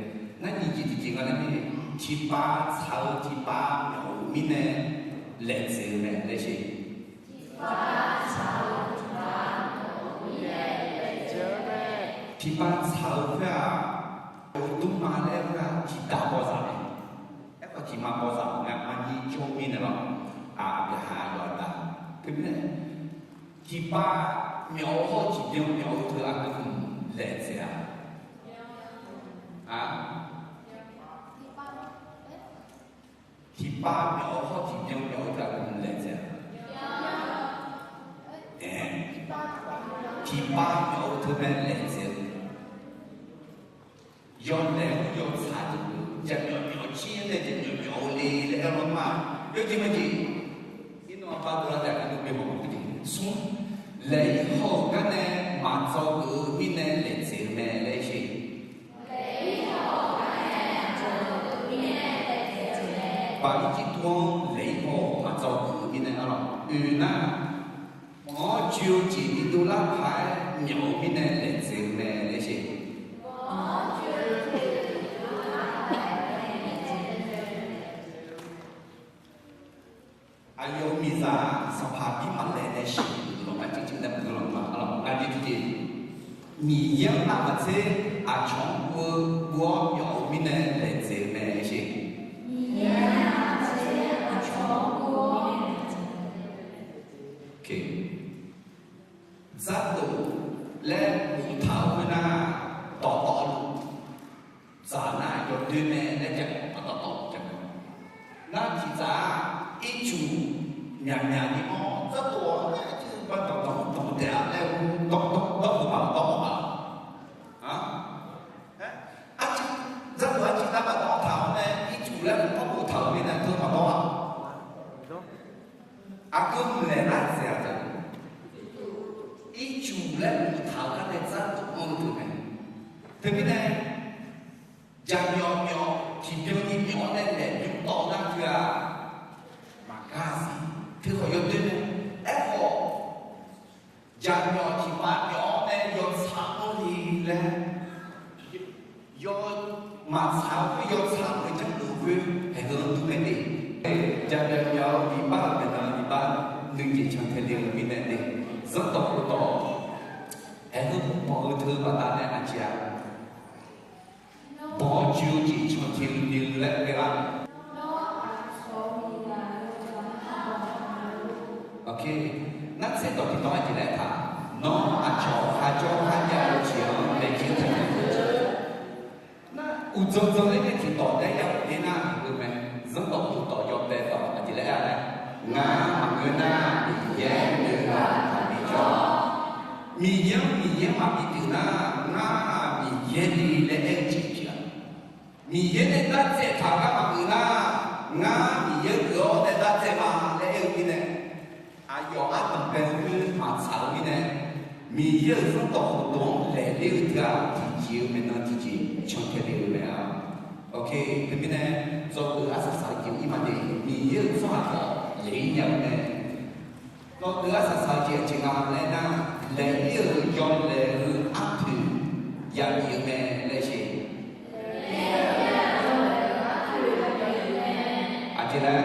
Nar nyiq jeq tiqjeq nga laer mirnae, tiqpav tsaq-eu tiqpav myawf-eu mirnae laeq dzaeq-eu mae laer sheq. Tiqpav tsaq-eu khoer-aq, dmrma laer khoer-aq, tiqdav bawzaq mae. Aerkhawf tiqma bawzaq nga, arnyir jawr mirnae lawr, aqbyaqhaq yawqha dav. Teumirnae tiqpav myawf-eu hawr-eu tiqbyan myawf-eu teu aqgeu hmq laeq dzaeq-a. Tiqpav myawf-eu hawr-eu tiqbyan myawf-eu teu aqgeu hmq laeq dzaeq-a. Ae, tiqpav myawf-eu teu mae laeq dzaeq-eu. Yawlaeq-anr yawtsaq deuq-eu jaqmyawf myawf jir-anr nae jaqmyawf myawf-eu le laer aer-awr ma. Yawjeq maeqjeq, iqnan aqbav dovlar taef-a, aqgeu bi haw-eu jeq smr, laeq-ir haw-euq gar nae maqdzawgeuf-eu mirnae laeq dzaeq-eu mae laer sheq. Baqir jir tuv-anr laeq-ir haw-euq maqdzawgeuf-eu mirnae arlawq oe nar, mq-anr joe-eu jeq bidov lar paq-aer myawf-eu mirnae laeq dzaeq-eu mae laer sheq. Aqyawf-euq miqzaq sanqpaq Birmaf laer nae sheuq-eu guiqlanq-anr aqjeq tiqjeq nae maqngeur lanq ma. Arlawq, aqjeq tiqjeq, Miqyaer-anr aqmaqtser aqcawq-anr guv-eu guv-awr myawf-eu mirnae laeq dzaeq-eu mae laer sheq. Dzardof laer boftaq-eu khoernar, dawqtawvluf dzaq nar yawdoer mae laer jav-awq, dawqtawvluf jav-awq. Nar tiqdzaq-aq, ircuf myaqmyaq ni mawr dzardof-awr nae aqjeq-eu ba dawqtawvluf dawq taef-a laer-eu dawqtawvluf dawqtawvluf dawqtawvluf dawqtawvluf-aq, dzardof aqjeq nar maqdawr taq-awr nae ircuf laer mq-anr boftaq-euq mirnae teu maqdawr-aq. Aqgeu mqlaeq lar dzaeq-a. Ircuf laer mqtaq-eu gar nae dzardof anr-eu deuq mae. Teumirnae jaqmyawf myawf tiqbyan ni myawf-awr nae laeq bymr tawv nar teu-aq, maqgar siq. Teukhawf yawdoer mae. Aerkhawf, jaqmyawf tiqpav myawf-awr nae yawtsaq anr ni laer Maqtsaq-eu khoer yawtsaq-eu janrluf khoer haeq heu-anr dur mae de. Jaqmyawf myawf-eu iqbax-euq maeqnan iqbax nuijeq cantae le-eu mirnae de. Zanrdawq khofdawq haeq heu mrbanq-eu teu baqdanae aqjeq-a, banq-awr joe-eu jeq cantae le-eu laer ghae-a. Nar tser dawq tiqdawq aqjeq laer taq, nawr aqcawq kharjawr kharjav-eu jeq-anr laejae-eu taq-eu Nar uqdzan dzan ler nae tiqdawq laer ya-euq ler nar, heu mae. Zanrdawq khofdawq yawbae dawq aqjeq laer aer-a laer, ngar maqngeur nar Miqyaer-euq ghaq taqbi jawr. Miqyaer-anr Miqyaer maqbi pyeuf nar, ngar Miqyaer ni laer aer-eu jeq pyeuf-a. Miqyaer nae dartsaev taq-eu gar maqgeuf nar, ngar Miqyaer geuf-awr nae dartsaev ma laer aer-eu mirnae, aqyawf ardanq bae-eu khoer maqtsaq-eu mirnae, Miqyaer-euq zanrdawq khofdawq-anr laeqler-eu teu-aq, tiqjeq-eu maeqnan tiqjeq cantae le-eu mae-a. Teumirnae, dzawgeuf arsaq saq-eu jeq ir ma de, Miqyaer-euq tsawrhaq khawf laeq-ir nya-eu mae. Dzawgeuf arsaq saq-eu jeq aqjeq nga laer nar, laeq-ir-euq yawlaeq-eu arpoeq yabif-eu mae laer sher. Aqjeq laer,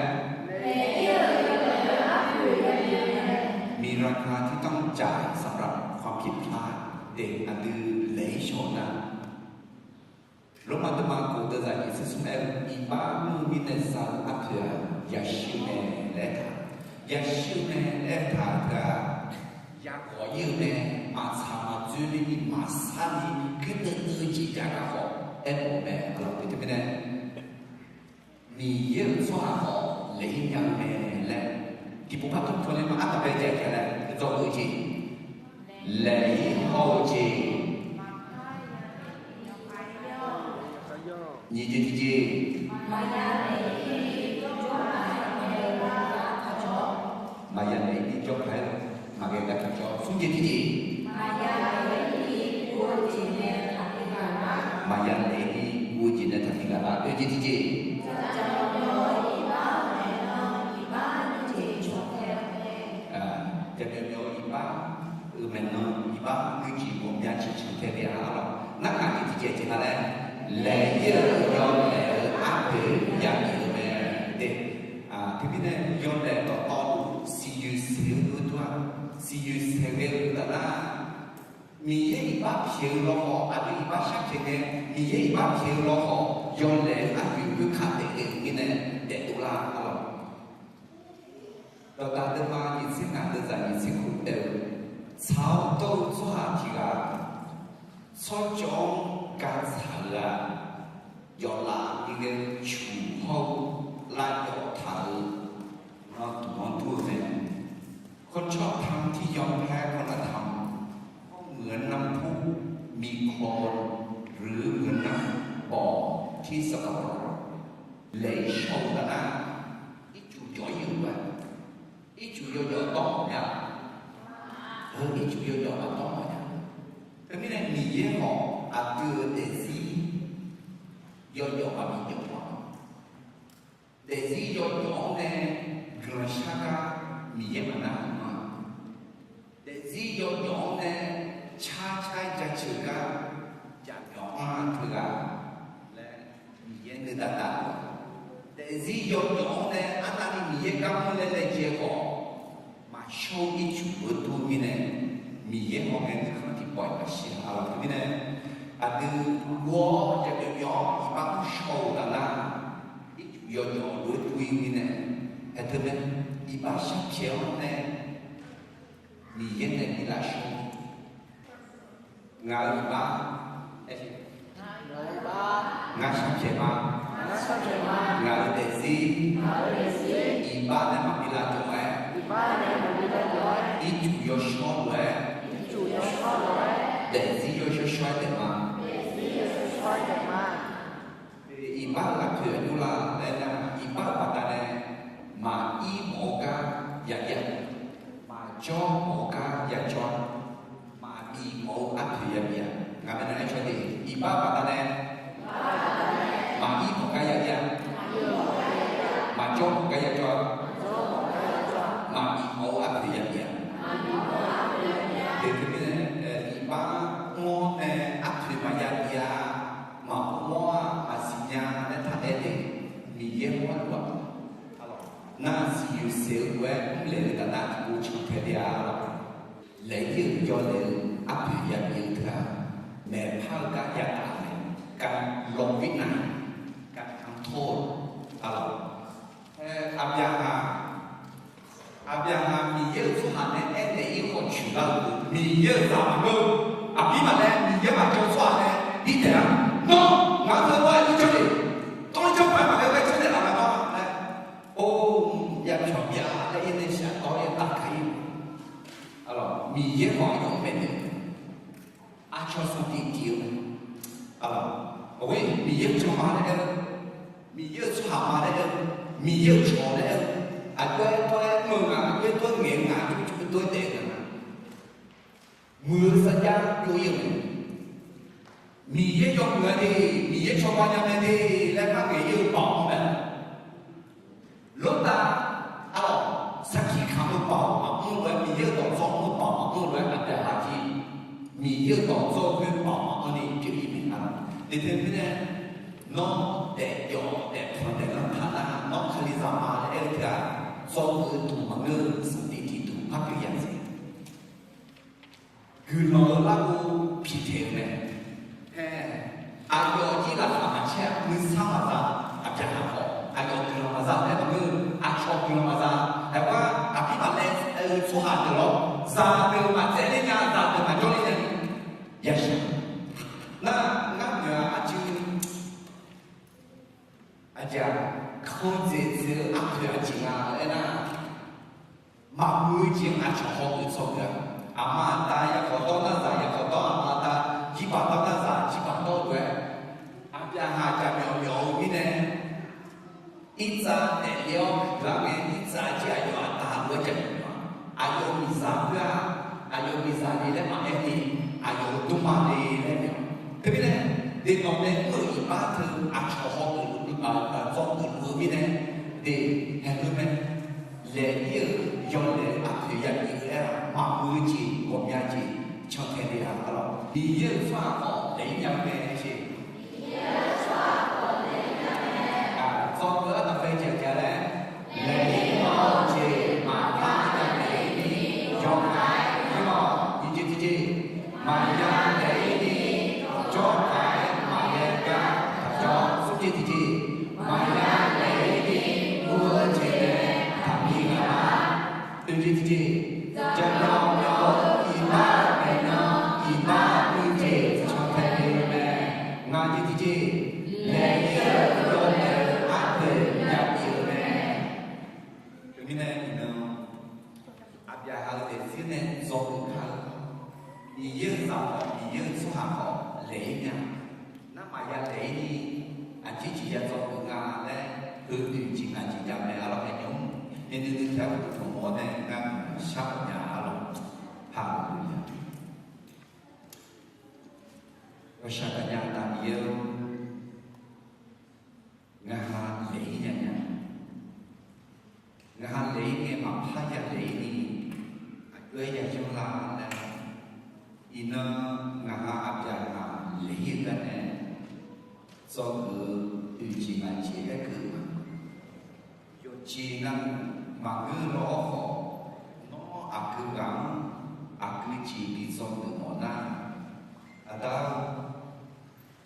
miqraka tirtanr jaq saqraf khawf pyeuf pla de aqdui laeq-ir shawq-eu nar, Lormav deuvma kof deuvzaq nyiq tser smr aer-eu, iqbax mr-eu mirnae za-eu arpoeq-aq, yashir-eu mae laer taq, yashir-eu mae laer taq-eu teu-aq, yaghawq-ir-eu mae, maqtsaq maqdzoer ni maqsar ni, khoerdeuv deuv-eu jeq jav gar khawf aermawf-eu mae. Aqlawq pyeuf teumirnae, Miqyaer-euq tsawrhaq khawf laeq-ir nya-eu mae laer, tiqpov par tmr tmr ler ma. Ardanq bae jav-eu jeq laer dzawgeuf-eu jeq, laeq-ir hawr-eu jeq. Nyiq jeq tiqjeq, maqya naeq-ir ni jawrka-aer maqghae gar taq jawr. Maqya naeq-ir ni jawrka-aer maqghae gar taq jawr. Smr jeq tiqjeq, maqya naeq-ir ni guv-eu jeq nae taqbi ghaq lar. Maqya naeq-ir ni guv-eu jeq nae taqbi ghaq lar. Oe jeq tiqjeq, dzaqdzaq mawrmawr-eu iqbax-euq maeqnan iqbax nuijeq cantae-a mae. Jaqmyawf myawf-eu iqbax-euq maeqnan iqbax nuijeq ghawqmya jeq cantae le-a. Arlawq, narhaq jeq tiqjeq jeq nga laer, laeq-ir-euq yawlaeq-eu arpoeq yabif-eu mae de. Teumirnae yawlaeq dawqtawvluf siqyoeq saeq-eu dur-aq, siqyoeq saeq ghae-eu taf nar, Miqyaer iqbax pyaeq-eu lawkhawf, aqdui iqbax sharpyaeq ngae, Miqyaer iqbax pyaeq-eu lawkhawf, yawlaeq-eu arpoeq khoerkaq daef ghae-eu mirnae daefdov lar-a. Arlawq, Dawqdaq deuvma nyiq tser ngaq deuvzaq nyiq tser khof taef-eu, tsaq-awr dawr-eu tsawrhaq tiq ghaq, tsawrcawv-anr gatsaq-eu-aq, yawflaf ni ghae-eu cuq hawr-eu lavjawf taq-euq nan duq-anr dur-eu mae. คนชอบธรรมที่ยอมแพ้คุณธรรม ก็เหมือนน้ำพุมีโคลน หรือเหมือนน้ำบ่อที่สกปรก laeq-ir shaw-eu taf nar, ircuf jawf-ir-euq mae. Ircuf yawjawf dawr mawf nya. Heu ircuf yawjawf maqdawr mawf nya. Teumirnae Miqyaer khawf aqdui-euq daefzir yawjawf maqbi jawf ma. Daefzir yawjawf-anr nae guiqlanq shar gar Miqyaer maqnar-euq ma. Daefzir yawjawf-anr nae car car jaceuq gar jaqmyawf anr-a teughaq laer Miqyaer nuidav dav-eu. Daefzir yawjawf-anr nae arnavni Miqyaer gar mr laer laejae khawf, maqshawr-eu ircuf lof-aer dur-eu mirnae, Miqyaer hawr ngae nuikhanr tiqpawf-iq maqshir-a. Arlawq teumirnae, aqdui gor-awr jaqmyawf myawf-awr iqbax mr shaw-euq taf nar, ircuf yawjawf lof-aer dur-ir mirnae, haeq teu mae, iqbax sharpyaeq-awr nae Miqyaer nae bi lafshawr Ngaq-euq iqbax, ngar sharpyaeq ma. Ngaq-euq daefzir, iqbax nae maqbi lavjawr-aer, ircuf yawshawr lof-aer, daefzir yawshawr shawr-aer taef ma. Iqbax-euq aqpoeq aqjox la laer nar, iqbax-euq baqdanae maqir mawf-eu gar ya ir-a, maqjawr mawf-eu gar ya jawr-a, maqbif mawf-eu aqpoeq ya bif-a. Ngaq maeqnan aer caw de, iqbax-euq baqdanae maqir mawf gar ya ir-a, maqjawr mawf gar ya jawr-a, maqbif mawf-eu aqpoeq ya bif-a. Teumirnae iqbax mr-awr nae aqpoeq maqya bif-a, maqmr-a, maqsiq Tseq-eu lof-aer mrlaeq-eu taf nar tiqpov cantae le-a lawq. Laeq-ir-euq yawlaeq-eu arpoeq yabif-eu teu-aq, maeqpar-eu gar yadaq nae, การลงวินัย การทำโทษ arlawq. Aqbyaqhaq, Aqbyaqhaq Miqyaer-euq tsawrhaq nae aernaeq-ir khawf coeq lar-eu, Miqyaer-euq zaq maqngeur-eu, aqbir maqlaer Miqyaer maqjan-eu tsawrhaq nae birtaef-a. Nawr ngaq-euq teu-aq ir janr le, tawr janr paq-aer maqghae ghae janr nae aqgaf nawr laer, or, yapyawq byav laer ir nae shafdawr-aer tafkaq-ir. Arlawq, Miqyaer khawf aqyawf maeqnaeq-eu mae. Aqcawq sanqtiq tiq-eu mae. Arlawq, aqghoer Miqyaer-euq tsawrhaq ma laer aer-eu, Miqyaer-euq tsawrhaq ma laer aer-eu, Miqyaer-euq cawq laer aer-eu, aqjox-aer tawr-aer mr-eu nga, aqjox-aer tawr ngaeq-eu nga, aqjox-aer tawr daef-eu nga. Muiq-eu sarjax jov-ir-eu mae. Miqyaer yawmuiq-a de, Miqyaer cawba nya mae de laer par ngaeq-ir-eu baoq-anr mae. Lortav, arlawq, sarkir kamq-eu baoq maqanr lof-aer, Miqyaer-euq dawqdzawr mr-eu baoq maqanr lof-aer, Aqbyaqhaq jir Miqyaer-euq dawqdzawr khoer baoq maqanr ni pyeuf-ir mae. Arlawq, teq teq mirnae, nawr daefjawf daefpanq daeflanr taq nar, nawr Kalizaq ma laer aer-eu teu-aq, dzawgeuf-eu duq maqngeur-eu sanqtiq tiq duq par pyeuf ya jeq. Guiqlanq-eu larghov piqtaeq-eu mae. Aer, aqyawf jir laqkhaq maqcaer-a, nuisar maqza, Aqbyaqhaq khawf aqyawf guiqlanq maqza laer maqngeur, aqcawq guiqlanq maqza. Aerkhawf aqbir maqlaer-eu tsawrhaq deuq lawr, zaqdeuq maqtsaevler nya, zaqdeuq maqjawrler nya ni yashaq. Nar, ngar noeq-a arcuiv aqjeq-aq, kanqdzaeq dzaeq-eu arpoeq aqjeq nga laer aernar, maqmuiq-eu jeq-anr aqcawq hawgeuf tsawrgeuf-a. Aqma aqda yaqkawq dawr nar zaq, yaqkawq dawr aqma aqda, jirbaq dawr nar zaq, jirbaq dawr lof-aer, Aqbyaqhaq jaqmyawf myawf-eu mirnae, irtsav daefle-awr huiqlar ngae, irtsav jir aqyawf aqda lof-aer jaqmyawf-a. Aqyawf-euq miqzaq khoer-aq, aqyawf-euq miqzaq le laer maqaer ni, aqyawf-euq dmrma le laer myaef-a. Teumirnae, deqnawq nae mr-euq iqbax teu aqcawq hawgeuf luf, dzawgeuf luf-eu mirnae, de, haeqheu mae. Laeq-ir-euq yawlaeq-eu aqpoeq yabif-eu aer-aq, maqmuiq-eu jeq ghawqmya jeq cantae le-a. Arlawq, Miqyaer-euq tsawrhaq khawf laeq-ir nya-eu mae. Dzawgeuf-eu arnavpae jaqjaq laer, laeq-ir mawf-eu jeq maqpar yadaef-ir ni, yawqghaq-aer mr-awq. Nyiq jeq tiqjeq, maqya laeq-ir ni, jawrgaq-aer maqya gar taqjawr. Smr jeq tiqjeq, maqya laeq-ir ni, guv-eu jeq nae taqbi ghaq-a. Oeq jeq tiqjeq, jaqmyawf myawf-eu iqbax maeqnan iqbax muiq jeq cantae le-eu mae. Ngaq jeq tiqjeq, laeq-ir-eu yawlaeq-eu arpoeq yabif-eu mae. Teumirnae iqnan, Aqbyaqhaq-eu daefzir nae dzawgeuf kar-eu, Miqyaer-euq zaq khawf, Miqyaer-euq tsawrhaq khawf laeq-ir nya. Nar maqya laeq-ir ni, aqjeq jeq ya dzawgeuf nga laer, heu oeq jeq ngaq jeq jav mae. Arlawq, haeqnymr, haeqnymr nuiq taef-aer uqduq tanqmawr-awr nae ngar shar-awq nya. Arlawq, haleluya. Ghawqshaq gaqnya Aqda Miqyaer-or, ngaqha laeq-ir nya nya. Ngaqha laeq-ir ngae maqpar ya laeq-ir ni, aqjox-aer yayanr lar laer. Iqnan ngaqha Aqbyaqhaq laeq-ir-eu gar nae dzawgeuf-eu oeq jeq ngaq jeq aerkeuv-eu ma. Yawqjeq navluf maqngeur law-awr khawf, nawr aqgeu ghaq-anr aqgeu jeq bi dzawgeuf mawf nar, Aqda-or,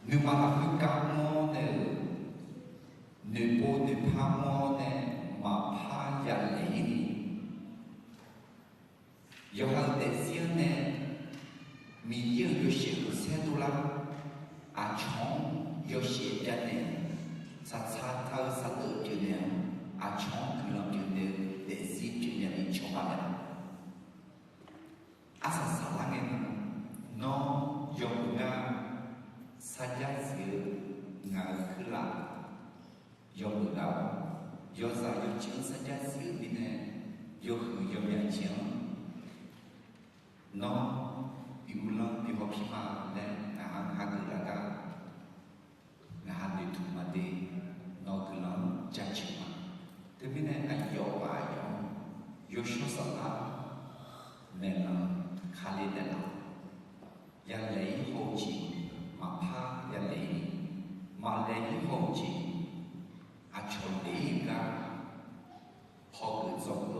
nuima lafkhoer gar mr-awr nae-euq, noeqpov noeqpar mr-awr nae maqpar ya laeq-ir ni, yawqha-euq daefzir-anr nae Miqyaer-euq yawshaef khanqsaer dovlar, aqcawq-anr yawshaef javnaeq, saqtsaq taq-eu saqdeuq pyeufnaeq-awr, aqcawq-anr guiqlanq pyeufnaeq-eu daefzir pyeufnaeq ni cawba mae. Arsaq saqlar ngae nawr yawmuiq ngar sarjax zif-eu ngaq-euq kuirlaf yawmuiq ghaq-awr, yawzaq yawjir-anr sarjax zif-eu mirnae, yawhuiq yawmyaq jeq-anr nawr bi uvlanr bi hawpir ma laer ngaqha hageuf laf gar, ngaqha noeqtmq maqde, nawq-eu guiqlanq-anr jaceuq ma. Teumirnae aqyawf ghaq aqyawf-anr yawshawr saflar maeqlanq kale naeqlaf, ya laeq-ir haw-eu jeq maqpar ya laeq-ir ni, maqlaeq-ir haw-eu jeq aqcawq laeq-ir gar, hawgeuf dzawgeuf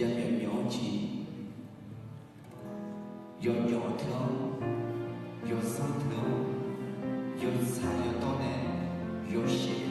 Yamyawf myawf-anr jeq, yawnyawf teu-anr, yawsanr teu-anr, yawtsaq yawdawr nae, yawshaef